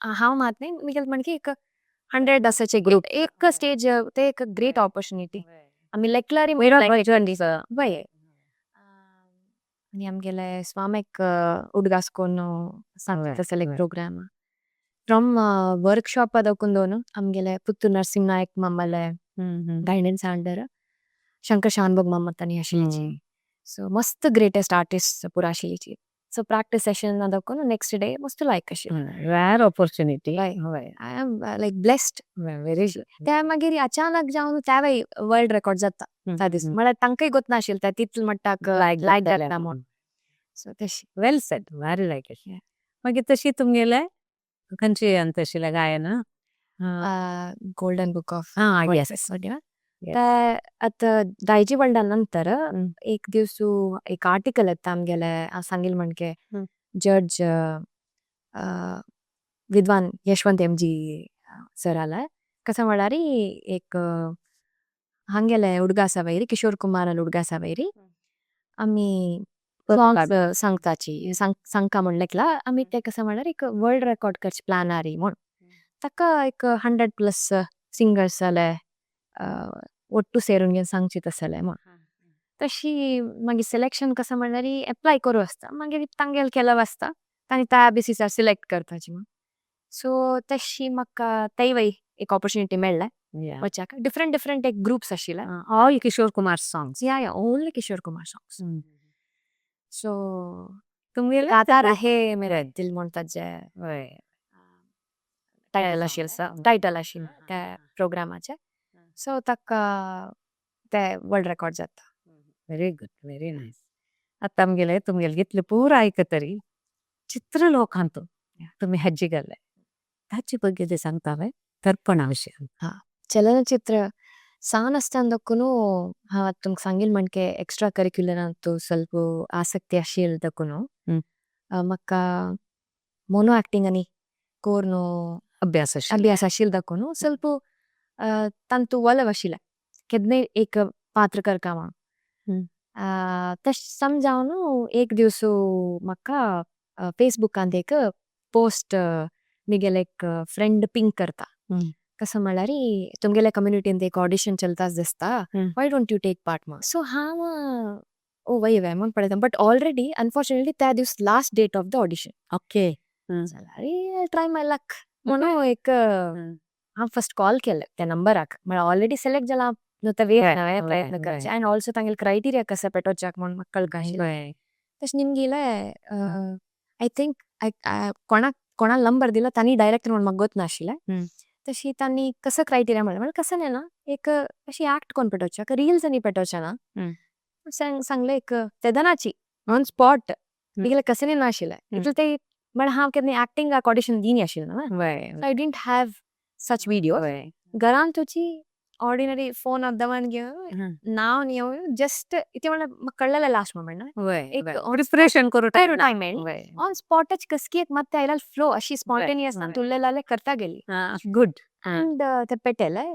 हांव मात न्ही, मुगेल म्हणकी एक 100 असाचे ग्रुप, एक स्टेज, ते एक ग्रेट ऑपॉर्च्युनिटी. आमी लेकलारी वय आनी आमगेले स्वामीक उडगास कोन्न सांगता तसले एक programme from workshop दकुंदोन आमगेले पुत्तूर नरसिंह नायक मामाले गायडन्स अंडर, शंकर शानभोग मामा तानी आशिल्ली. सो मस्त ग्रेटेस्ट आर्टिस्ट पुरा आशिल्ली. सो प्रॅक्टीस सेशन दकुन नेक्स्ट डे मस्त लायक आशिल्लें. Rare opportunity. हय, I am like blessed. Very. ते मागीर अचानक जावन तेवय वर्ल्ड रेकॉर्ड जाता त्या दीस, म्हळ्यार तांकांय गोत नाशिल्लें ते तितले मट्टाक लायक जाता म्हूण. सो तशी. Well said, very like it. मागीर तशी तुमगेले खंयची अंत आशिल्लें गायन? गोल्डन बुक ऑफ हा. ते आतां दायजी वर्ल्डा नंतर एक दिवसू एक आर्टिकल येता आमगेले, हांव सांगिल म्हणके जज विद्वान यशवंत एम जी सराले. कसं म्हळ्यार एक हांगेले हुडगा आसा वयरी, किशोर कुमाराले हुडगा आसा वयरी, आमी सॉंग्स सांगताची सांगका म्हण लेकला. आमी ते कसं म्हळ्यार एक वर्ल्ड रेकॉर्ड करचे प्लॅन आरी म्हूण, ताका एक 100+ सिंगर्स जाले ಒಟ್ಟು ಸೇरून घेवन सांगची तसले म्हूण. तशी मागीर सिलेक्शन कसं म्हणल्यार एप्लाय करूं आसता, मागीर तांगेले केलें आसता तांणी त्या बेसिसार सिलेक्ट करताची म्हूण. सो तशी म्हाका तेवय एक ऑपॉर्च्युनिटी मेळ्ळें वच्याक. डिफरंट डिफरंट एक ग्रुप्स आशिल्ले. All Kishore Kumar songs? Yeah, only Kishore Kumar songs. So तुमगेले गाता रहे मेरा दिल म्हणटा जे टायटल आशिल्लें, टायटल आशिल्लें त्या प्रोग्रामाचें. सो ताका ते वर्ल्ड रेकॉर्ड जाता. Very good, very nice. आतां आमगेले तुमगेले कितले पुरा आयकतरी चित्रलोकांत तुमी हेज्जे गेल्ले, ताचे ಬಗ್ಗೆ सांगता हांवें दर्पणा विशयान. हा, चलनचित्र सान आसतना दक्कून हांव तुमकां सांगिल म्हणके एक्स्ट्रा करिक्युलरांतू ಸ್ವಲ್ಪ आसक्ती आशिल्ली दक्कून म्हाका मोनो एक्टिंग आनी कोर्न अभ्यास आशिल्लो. अभ्यास आशिल्लो दक्कून ಸ್ವಲ್ಪ तांतू वलव आशिल्लें, केन्नाय एक पात्र करका म्हूण. तशें समजावन एक दिवस म्हाका फेसबुकांत एक पोस्ट मिगेले एक फ्रेंड पिंग करता, कसं म्हळ्यार तुमगेले कम्युनिटींत एक ऑडिशन चलता दिसता, why don't you take part म्हूण. सो हांव ओ वय वय म्हूण पळयता, बट ऑलरेडी अनफॉर्चुनेटली त्या दिवस last date of the audition. जाल्यार ट्राय माय लक म्हणून एक हांव फर्स्ट कॉल केलें त्या नंबराक. म्हळ्यार ऑलरेडी सिलेक्ट जाला न्हू, ते वेस्ट प्रयत्न करचे. आनी ऑल्सो तांगेले क्रायटेरिया कशें पेटोवच्याक म्हूण म्हाका कळका आशिल्लें. तशें निमगिलें, I think कोणाक कोणाक नंबर दिलो तांणी डायरेक्ट म्हूण म्हाका गोत नाशिल्लें. तशी तांणी कसो क्रायटेरिया म्हणलें, म्हणल्यार कसो ना, एक अशी एक्ट कोन्न पेटोवच्याक, रिल्स आनी पेटोवचें ना. सांगलें एक तेदनाची ऑन स्पॉट मिगेले कशें नाशिल्लें इतलें ते. म्हळ्यार हांव केन्ना एक्टिंगाक ऑडिशन दिनी आशिल्लें न्हू, so I didn't have such video. घरान तुजी ऑर्डिनरी फोन दवन घेवन नांव न्ही, जस्ट इतलें म्हणल्यार म्हाका कळ्ळेलें लास्ट मोमेंट एक प्रिपरेशन करूं टायम मेळ्ळें. ऑन स्पॉटच कसकी एक मात आयला फ्लो अशी स्पॉन्टेनियस तुल्लेले करता गेली. गुड. अंड ते पेटेले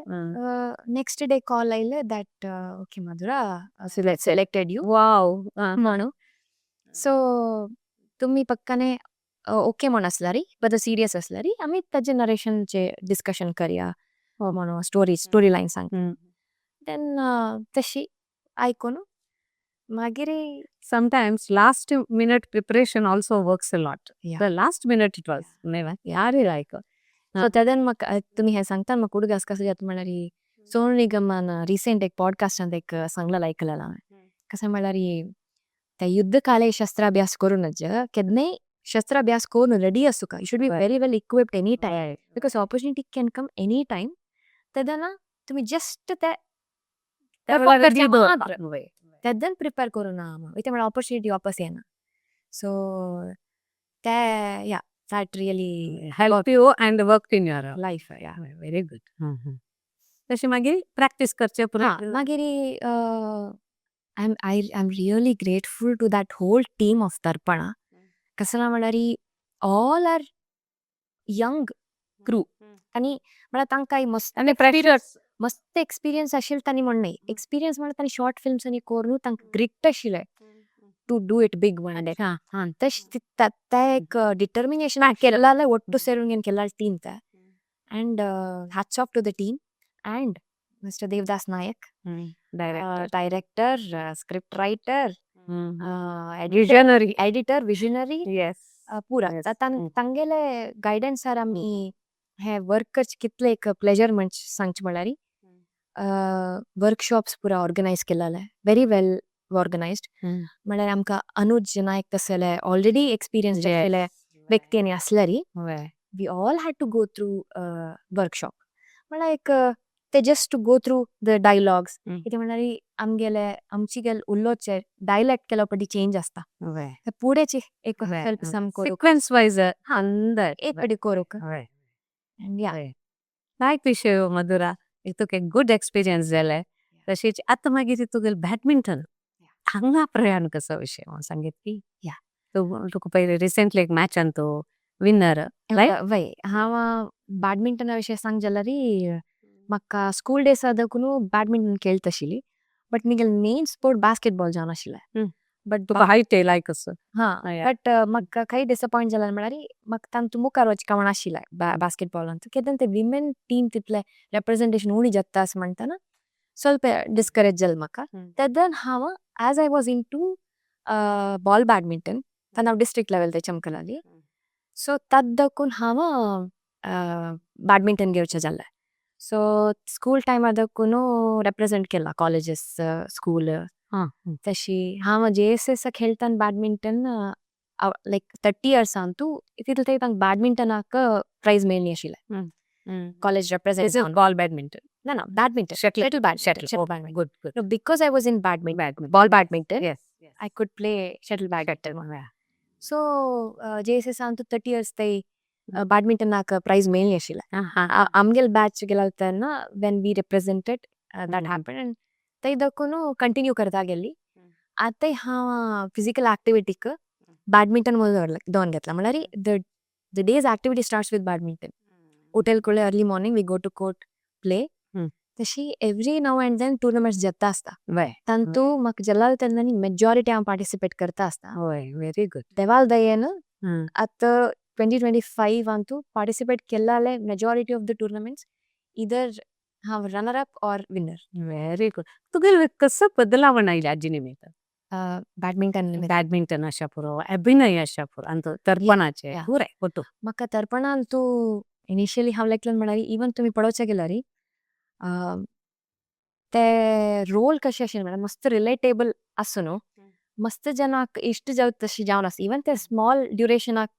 नेक्स्ट डे कॉल आयले that okay Madhura, selected you म्हणून. सो तुमी पक्काने ओके म्हूण आसल्यारी, बरो सिरियस आसल्यारी आमी ताजे नरेशनचे डिस्कशन करया म्हणून, स्टोरी स्टोरी लायन सांग. देन तशी आयकून मागीर Sometimes last minute preparation also works a lot. Yeah. The last minute it was. यारी like. So तेदन म्हाका तुमी हें सांगता म्हाका उडगास कसो जाता म्हणल्यार सोनू निगमान रिसेंट एक पॉडकास्टांत एक सांगलेलें आयकलेलें हांवें. कशें म्हणल्यार ते युद्ध काले शस्त्राभ्यास करूनच, केन्नाय शस्त्राभ्यास करून ready आसूका, you should be very well equipped any time because opportunity can come any time. तेदना तुमी जस्ट ते तेदन प्रिपेर करूं ना, इतलें म्हळ्यार ऑपॉर्च्युनिटी वापस येना. सो ते या that really help you and work in your life, yeah. Very good. तशी मागीर प्रॅक्टीस करचे. मागीर I am really grateful to that whole team of Darpana. कसं म्हणल्यार ऑल are young crew आनी म्हळ्यार तांकां मस्त आनी फ्रेशर्स. मस्त एक्सपिरियन्स आशिल्ले तांणी म्हण न्हय, एक्सपिरियन्स म्हळ्यार तांणी शॉर्ट फिल्म्स आनी करून तांकां ग्रिट आशिल्लें. to do it big one day. ಹಾ ಹಾ ತಶ್ ते एक ಡಿಟರ್ಮಿನೇಷನ್ ಕೆಲ್ಲಾಲೆ ಒಟ್ಟು ಸೇರುಂಗೆನ್ ಕೆಲ್ಲಾಲ್ ಟೀಮ್ ತೆ. And hats off to the team and Mister Devadas Nayak, director, director, script writer, visionary, editor, visionary ಪೂರ. ತಂಗೆಲೆ ಗೈಡೆನ್ಸ್ ಆರ್ आमी हे वर्क करचे कितले एक प्लेजर म्हणचे सांगचे म्हळ्यार वर्कशॉप्स पुरा ऑर्गनायज केलेले, व्हेरी वेल ऑर्गनायज्ड. म्हळ्यार आमकां अनुज नायक तसले ऑलरेडी एक्सपिरियन्स आसलेले व्यक्ती आनी आसल्यारी we all had to go through workshop. म्हळ्यार एक ते just to go through the dialogues. कितें म्हळ्यार आमगेले आमची गेल उलोवचे डायलेक्ट केलो पटी चेंज आसता. ते पुढेची एक हेल्प सम करूक. सिक्वेन्स वायज अंदर. एक पटी करूक. And yeah. लायक विशय मधुरा, तुका एक गुड एक्सपिरियन्स जाले. तशीच आतां मागीर तुगेले बॅडमिंटन हांगा प्रयाण कसो विशय हांव सांगीत की तुका पयले रिसेंटली एक मॅचान तूं विनर, रायट? वय, हांव बॅडमिंटना विशय सांग जाल्यार म्हाका स्कूल डेज दाखून बॅडमिंटन खेळत आशिल्ली, बट म्हगेले मेन स्पोर्ट बास्केटबॉल जावन आशिल्लें. बट तुका हायट लायक असो. हा, बट म्हाका खंय डिसपॉयंट जालें म्हळ्यार म्हाका तांतू मुखार वचका म्हण आशिल्लें बास्केटबॉलांत, कित्याक ते विमेन टीम तितले रेप्रेजेंटेशन उणी जाता अशें म्हणटना ಸ್ವಲ್ಪ ಡಿಸ್ಕರೇಜ್ जालें म्हाका. तेदन हांव as I was into ball badminton, तांतूं हांव डिस्ट्रिक्ट लेवल ते चमकलाली, सो तद दाखून हांव बॅडमिंटन घेवचें जालें. सो स्कूल टायमार दाखून रेप्रेजेंट केला कॉलेजीस, स्कूल. तशी हांव जेएसएस खेळटान बॅडमिंटन लायक 30 इयर्स अंतू तितले तांकां बॅडमिंटनाक प्रायज मेळ्ळी आशिल्लें college represent. Ball badminton? ना ना, badminton. Shuttle. Shuttle badminton. Shuttle. Shuttle badminton. Good good. No, because I was in badminton, badminton, ball badminton, I could play shuttle badminton. So JSS ಅಂತೂ 30 years ತೈ badminton prize ಮೇಲ್ನಿ ಆಶಿಲ್ಲ. ಆಮ್ಗೆಲ್ batch ಗೆಲ್ಲಲ್ತನ when we represented, that happen and ತೈ ದಕ್ಕೂ continue करता गेली. आतां हांव फिजिकल ಆಕ್ಟಿವಿಟಿಕ್ ಬ್ಯಾಡ್ಮಿಂಟನ್ ಮೊದಲು ದೋನ್ घेतला. म्हळ्यार the day's activity starts with badminton. Hotel Kulem early morning we go to court, play. तशी every now and then tournaments जाता आसता. तांतू म्हाका जल्लाल तेन्ना मेजॉरिटी हांव पार्टिसिपेट करता आसता. वय, व्हेरी गुड. देवाल दयेन आतां 2025 अंतू पार्टिसिपेट केल्लाले majority of the tournaments either हांव runner up or winner. Very good. तुगेले कसं बदलावण आयली आजी निमित्त? बॅडमिंटन? बॅडमिंटन अशा पुरो, अभिनय अशा पुरो आनी तर्पणाचे पुरे फोटो. म्हाका तर्पणान तूं इनिशियली हांव लायकलन म्हळ्यार इवन तुमी पळोवच्या गेल्यार ते रोल कशे आशिल्ले म्हळ्यार मस्त रिलेटेबल आसा न्हू, मस्त जनाक इश्ट जावं तशें जावन आसा. इवन ते स्मॉल ड्युरेशनाक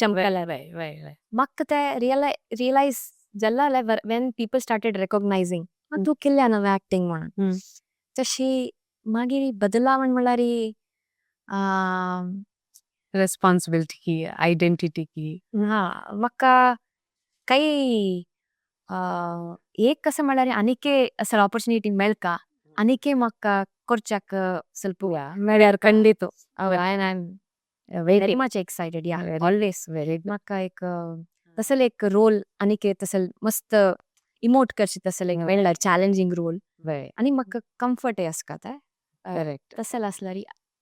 चमकले. वय वय वय म्हाका ते रियलायज जाल्ला when people started recognising, तूं केल्ल्या नवें एक्टींग म्हणून. तशी मागीर बदलावण म्हळ्यार रेस्पॉन्सिबिलिटी की आयडेंटिटी की हा, म्हाका काही एक कसं म्हळ्यार आनीके असं ऑपॉर्च्युनिटी मेळका, आनीके म्हाका करच्याक ಸ್ವಲ್ಪ मेळ्यार खंडीत. I am very much excited, yeah, always. Very म्हाका एक तसले एक रोल आनीके तसल मस्त इमोट करचे तसले एक मेळ्ळ्यार चॅलेंजींग रोल आनी म्हाका कम्फर्टय आसता ते तसल आसल्यार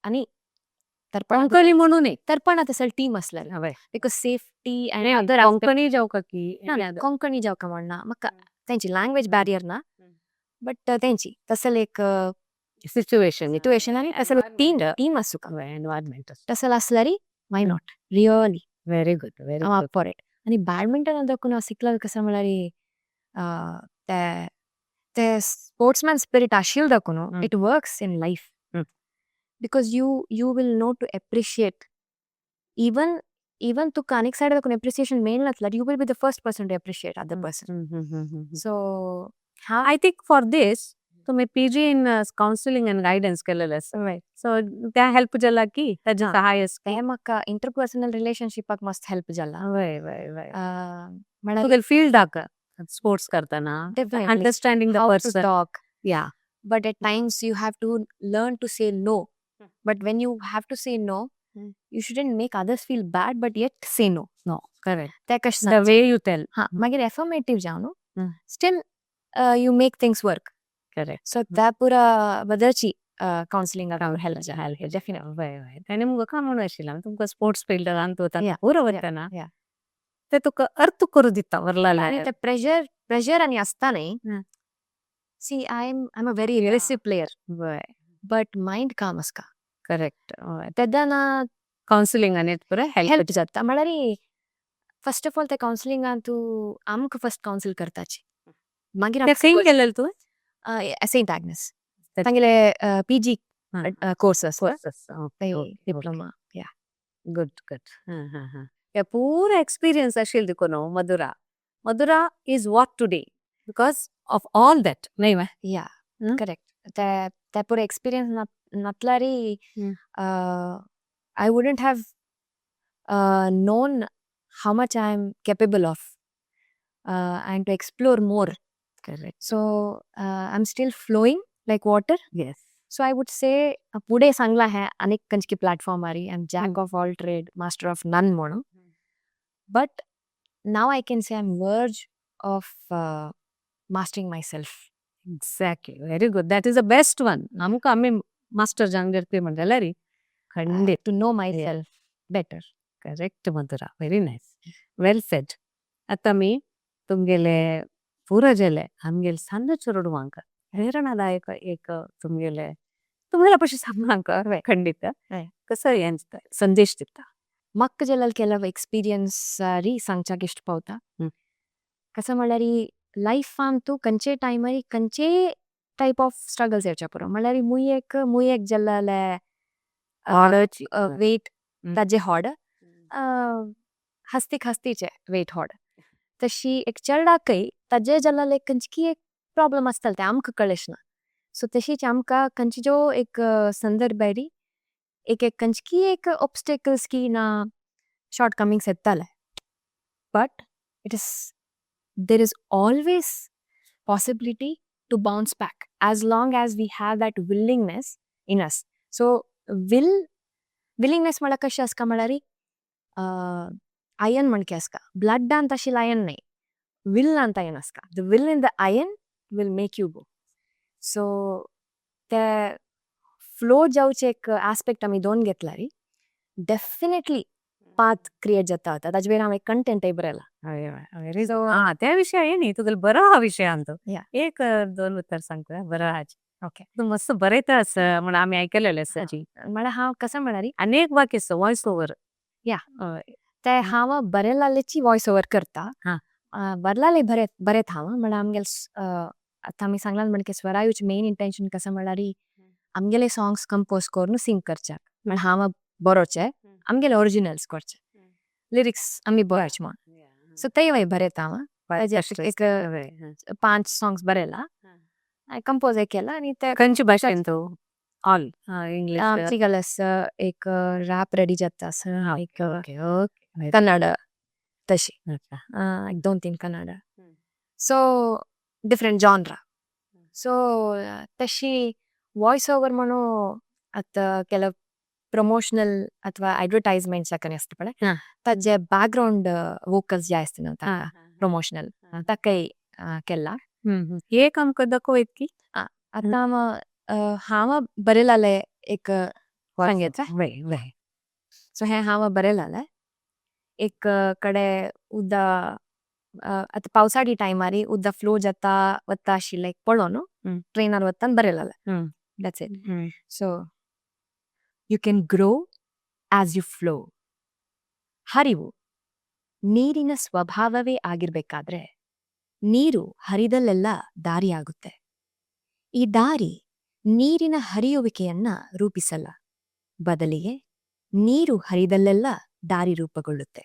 आनी तर्पणा कोंकणी म्हणून एक तर्पणा तसल टीम आसल्यार because safety and other. Konkani जावका की ना, कोंकणी जावका म्हणना, म्हाका तेंची लँग्वेज बॅरियर ना, बट तेंची तसल एक सिच्युएशन. सिच्युएशन आनी तसल टीम टीम आसूका. एनवायरमेंट. तसल आसल्यार why not, really? Very good, very हांव good. Up for it. आनी बॅडमिंटन दाखून हांव शिकला कसं म्हळ्यार ते ते स्पोर्ट्समॅन स्पिरिट आशिल्लें दाखून it works in life because you will know to appreciate even तुका आनीक सायड दाखून एप्रिसिएशन मेळनासल्यार you will be the first person to appreciate other person. So हांव I think for this तुम्ही PG in counselling and guidance केलेलं आसा, so त्या help जाला की ताजे सहाय्य? ते म्हाका इंटरपर्सनल रिलेशनशिपाक मस्त हेल्प जाला. वय वय वय म्हळ्यार तुगेले फील्डाक स्पोर्ट्स करतना Definitely. Understanding the how to person talk, but at times you have to learn to say no, but when you have to say no, you shouldn't make others feel bad, but yet say no. No, correct. ते कशें the way you tell. हा, मागीर एफर्मेटीव जावन hmm. Still you make things work. Correct so त्या पुरा बदलची. कावन्सिलिंगाक help जाता definitely. वय वय, ताणें मुगो काम म्हणून आशिल्लें तुमकां स्पोर्ट्स फिल्डान तूं पुरो वतना ते तुका अर्थ करू दिता वरला. आनी ते प्रेशर प्रेशर आनी आसता न्ही. See, I am a very aggressive player, but mind calm आसता. करेक्ट. तेन्ना कावन्सिलिंग आनी पुरो हेल्प जाता. म्हळ्यार फर्स्ट ऑफ ऑल ते कावन्सिलिंगान तूं आमकां फर्स्ट कावन्सिल करताची, मागीर ते खंय केलेलें तूं? सेंट आग्नेस, तांगेले पीजी कोर्स आसा, डिप्लोमा. Good good. हे पूरा एक्सपिरियन्स आशिल्लें देखून मधुरा, Madhura is what today because of all that न्ही वा? या, करेक्ट. ते ते पुरो experience नातल्यारी I wouldn't have known how much I am capable of and to explore more. Correct. So I am still flowing like water. So I would say, पुढे सांगला है अनेक कंचकी platform आरी, I am jack of all trade, master of none म्हणून, but now I can say I am verge of mastering myself. Exactly, very good. That is the best one. आमकां आमी master जावन करपी म्हणल्यार खंडीत to know myself better. Correct Madhura, very nice, well said. आतां आमी तुमगेले पुरो जेले आमगेले सान्न चेडवांक प्रेरणादायक एक तुमगेले तुमगेले पशी सांगक खंडीत कसो हें संदेश दिता? म्हाका जेल्यार ಕೆಲವು एक्सपिरियन्स री सांगच्याक इश्ट पावता. कसं म्हळ्यार लायफान तूं खंयचे टायमार खंयचे टायप ऑफ स्ट्रगल्स येवच्या पुरो. म्हळ्यार मुय एक जाल्ले वेट ताजे होड हस्तीक हस्तीचे वेट होड, तशी एक चेरडाकय ताजे जाल्ले खंयची एक प्रॉब्लम आसतले ते आमकां कळेश ना. सो तशीच आमकां खंयची जो एक संदर्भ एक एक खंयची एक ऑब्स्टेकल्स की ना शॉर्ट कमिंग्स येताले, but it is there is always possibility to bounce back as long as we have that willingness in us. So will willingness म्हळ्यार कशें आसता म्हळ्यार आयर्न म्हणके आसता, ब्लडान तशी आयर्न न्हय, विलांत आयर्न आसता. The will in the iron will make you go. So ते flow जावचे एक आस्पेक्ट आमी दोन घेतल्यार डेफिनेटली पाथ क्रिएट जाता. ताजे वयर हांव एक कंटेंटय बरयला. हय हय, आं, त्या विशय न्ही तुगेलो बरो हा विशयान तो. एक दोन उतर सांगता बरो आहा. ओके. तूं मस्त बरयता आसा म्हण आमी आयकलेलें आसा. म्हळ्यार हांव कसं म्हळ्यार आनी एक वाक्य वॉयस ओवर. या, ते हांव बरयलालेची वॉयस ओवर करता. बरलाले बरे बरेत हांव. म्हळ्यार आमगेले आतां आमी सांगलां म्हणके स्वरायूचे मेन इंटेन्शन कसं म्हळ्यार आमगेले सॉंग्स कंपोज करून सिंग करच्याक. म्हळ्यार हांव बरोवचे आमगेले ओरिजिनल्स करचे, लिरिक्स आमी बरोवचे म्हण. सो तेय बरयता हांव. एक पांच सॉंग्स बरयला, कंपोज केला आनी ते खंयचे भाशेन तूं? All English? आमची एक रॅप रेडी जाता आसा, एक ओके ओके कन्नड तशी एक दोन तीन कन्नड, सो डिफरंट जॉनरा. सो तशी वॉयस ओवर म्हणून आतां ಕೆಲವು प्रमोशनल ಅಥವಾ ಅಡ್ವರ್ಟೈಸ್ಮೆಂಟ್ಸ್ ಯಾಕನೆ आसता पळय, ताजे बॅकग्राउंड वोकल्स जे आसता न्हू ताका प्रमोशनल ताकाय केला. एक आमकां दाखोवयत की? आतां हांव बरयलाले एक सांगयता. वय वय. सो हें हांव बरयलाले एक कडे उदक, आतां पावसाळी टायमार उदक फ्लो जाता वता आशिल्लें पळोवन ट्रेनार वता बरयलाले. That's it. So you can grow as you flow. ಹರಿವು ನೀರಿನ ಸ್ವಭಾವವೇ ಆಗಿರ್ಬೇಕಾದ್ರೆ ನೀರು ಹರಿದಲ್ಲೆಲ್ಲ ದಾರಿಯಾಗುತ್ತೆ. ಈ ದಾರಿ ನೀರಿನ ಹರಿಯುವಿಕೆಯನ್ನ ರೂಪಿಸಲ್ಲ, ಬದಲಿಗೆ ನೀರು ಹರಿದಲ್ಲೆಲ್ಲ ದಾರಿ ರೂಪುಗೊಳ್ಳುತ್ತೆ.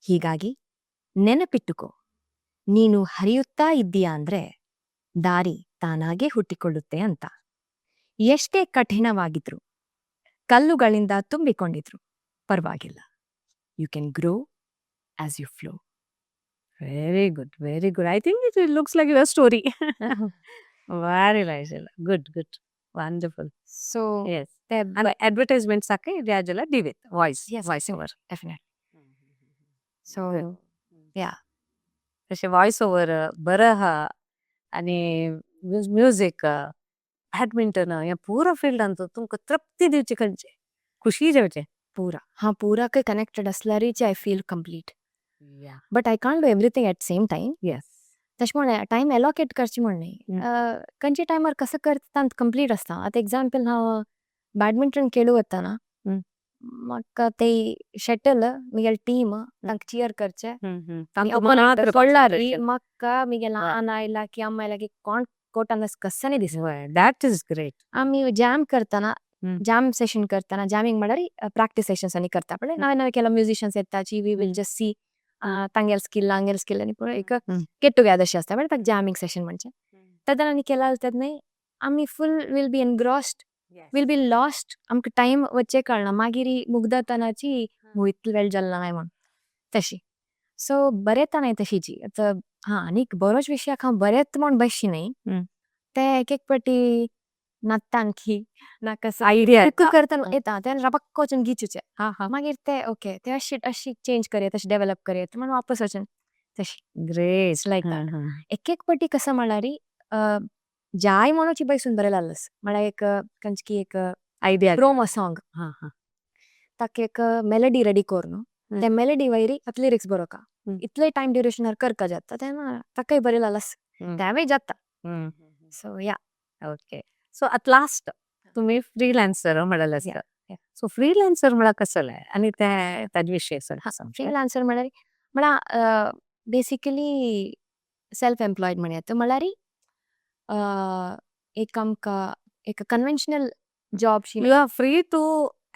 ಹೀಗಾಗಿ ನೆನಪಿಟ್ಟುಕೋ, ನೀನು ಹರಿಯುತ್ತಾ ಇದ್ದೀಯಾ ಅಂದ್ರೆ ದಾರಿ ತಾನಾಗೇ ಹುಟ್ಟಿಕೊಳ್ಳುತ್ತೆ ಅಂತ. ಎಷ್ಟೇ ಕಠಿಣವಾಗಿದ್ರು, ಕಲ್ಲುಗಳಿಂದ ತುಂಬಿಕೊಂಡಿದ್ರು ಪರವಾಗಿಲ್ಲ, you can grow as you flow. Very good, very good. I think it looks like your story. Very nice. Good, good, wonderful. So S, आणि ऍडव्हर्टाइजमेंट सारखे राजाला दिवेत voice voice over. Definite. So या. तशें वॉयस ओवर बरं हा आणि music. Badminton ह्या पुरो फिल्डांत तुमकां तृप्ती दिवची खंयचे, खुशी जेवचे? पूरा हांव पुराकय connected आसल्यारीच I feel complete. But I can't do everything at same time. तशें म्हळ्यार टायम एलोकेट करचें म्हण न्ही, खंयच्या टायमार कसो करता कंप्लीट आसता. आतां एग्जाम्पल, हांव बॅडमिंटन खेळूं वतना म्हाका ते शटल, मुगेले टीम, तांकां चियर करचें म्हाका मुगेले नाना आयला की अम्मा आयला की कोण कोर्टान कस्सानी दिसना. That is great. आमी जॅम करतना, जॅम सेशन करतना, जॅमिंग म्हळ्यार प्रॅक्टीस सेशन्स आनी करता पळय, नवे नवे केला म्युझिशियन्स येताची, we will just सी तांगेले स्किल, हांगेले स्किल आनी पळय एक गेट टुगेदर अशें आसता पळय, ताका जॅमिंग सेशन म्हणचें. तेन्ना आनी केला तेन्ना आमी full will be engrossed, will be lost. आमकां टायम वच्चें कळना. मागीर मुग्दतानाची इतलो वेळ जालो ना म्हण तशी. सो बरें न्हय तशीची. आतां हां, आनीक बरोच विशयाक हांव बरेंच म्हण बसची न्हय. ते एक एक पाटी नात्ता की नाका आयडिया करतना येता तेन्ना रपक्क वचून गिचूचें. मागीर ते ओके, ते अशी अशी चेंज करया, तशें डेव्हलप करया म्हण वापस वचून तशी. ग्रेट. Like that. एक एक पाटी कसं म्हळ्यार जाय म्हणून बसून बरें लागस म्हळ्यार एक खंयची एक आयडिया प्रोमो सॉंग, हां हां ताका एक मेलडी रेडी करून ते मेलडी वयरी आतां लिरिक्स बरोवका, इतले टायम ड्युरेशनार करका जाता तेन्ना ताकाय बरें लागस, तेंवूय जाता. सो या. ओके, सो at last तुम्ही फ्रीलान्सर म्हळ्यार आसता. सो फ्रीलान्सर म्हळ्यार कसलें आनी ते ताजे विशय? फ्रीलान्सर म्हळ्यार म्हळ्यार बेसिकली सेल्फ एम्प्लॉयड म्हणयात. म्हळ्यार एक आमकां एक conventional job. You are free to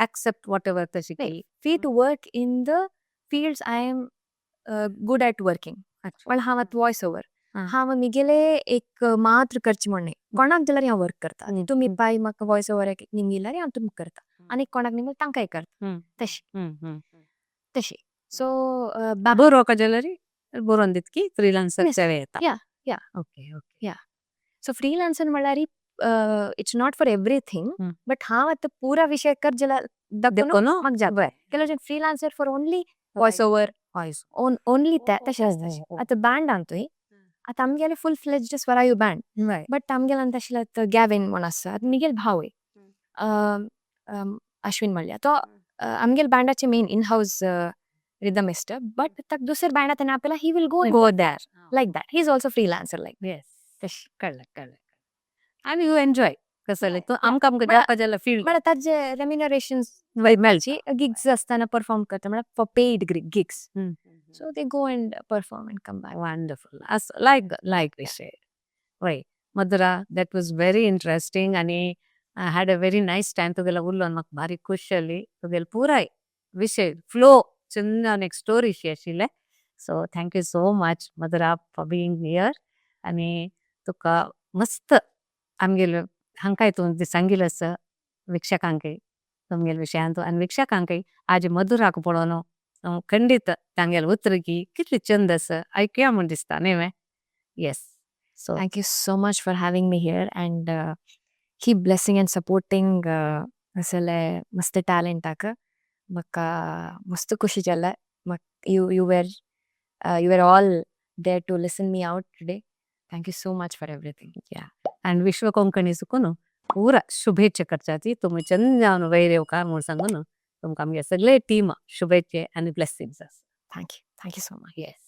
accept whatever तशी. Free to work in the fields I am good at working. म्हळ्यार हांव आतां वॉयस ओवर, हांव मिगेले एक मात्र करचें म्हण न्ही, कोणाक जाल्यार हांव वर्क करता. तुमी बाय म्हाका वॉयस ओवर निमगिल्यार हांव तुमकां करता आनी कोणाक निमगिल्यार तांकांय करता, तशें तशें. सो बरोवका जाल्यार बरोवन दितकी फ्रीलान्सर सेवे येता. या. ओके ओके या, सो फ्रीलान्सर म्हळ्यार it's not for everything, but हांव आतां पुरा विशय कर जाल्यार म्हाका जाता. ಕೆಲವು freelancer for only voice over, voice only तशें आसता. आतां बँडान तुंय आतां आमगेलें फूल फ्लेज्ड स्वरायू बँड, बट आमगेल्यान तशें गॅविन म्हण आसा, आतां मिगेल भावय अश्विन म्हणल्यार तो आमगेले बँडाचे main in house rhythmist, but ताका दुसरे बँडा तेणें आपयला, he will go go there. Like that. He is also freelancer like. तशें कळ्ळें कळ्ळें. आनी you enjoy कसले तूं आमकां आमकां जावपा जाल्यार फील्ड म्हळ्यार ताजे रेम्युनरेशन मेळची. गिग्स आसतना परफॉर्म करता, म्हळ्यार for paid gigs, so they go and perform and come back. Wonderful. As like विषय वय. मधुरा, that was very interesting आणि I had a very nice time. तुगेला उलोवन म्हाका भारी खुश जाली. तुगेले पुराय विशय फ्लो चंद एक स्टोरी शी आशिल्ले. So thank you so much, Madhura, for being here. आणि तुका मस्त आमगेले हांकाय तूं सांगिल्लें आसा वीक्षकांकय तुमगेले विशयांत आनी वीक्षकांकय आज मधुराक पळोवन खंडीत तांगेले उतरकी कितली चंद आसा आयकुया म्हूण दिसता न्ही वे? Yes, so Thank you so much for having me here and keep blessing and supporting असले मस्त टॅलेंटाक. म्हाका मस्त खुशी जालें. You were all there to listen me out today. Thank you so much for everything. And विश्व कोंकणी सुकून पूरा शुभेच्छा करचाची. तुमी चंद जावन वयर येवका म्हूण सांगून तुमकां आमगे सगळे टीम शुभेच्छा आनी ब्लेसिंग्स आसा. Thank you, thank you so much. Yes.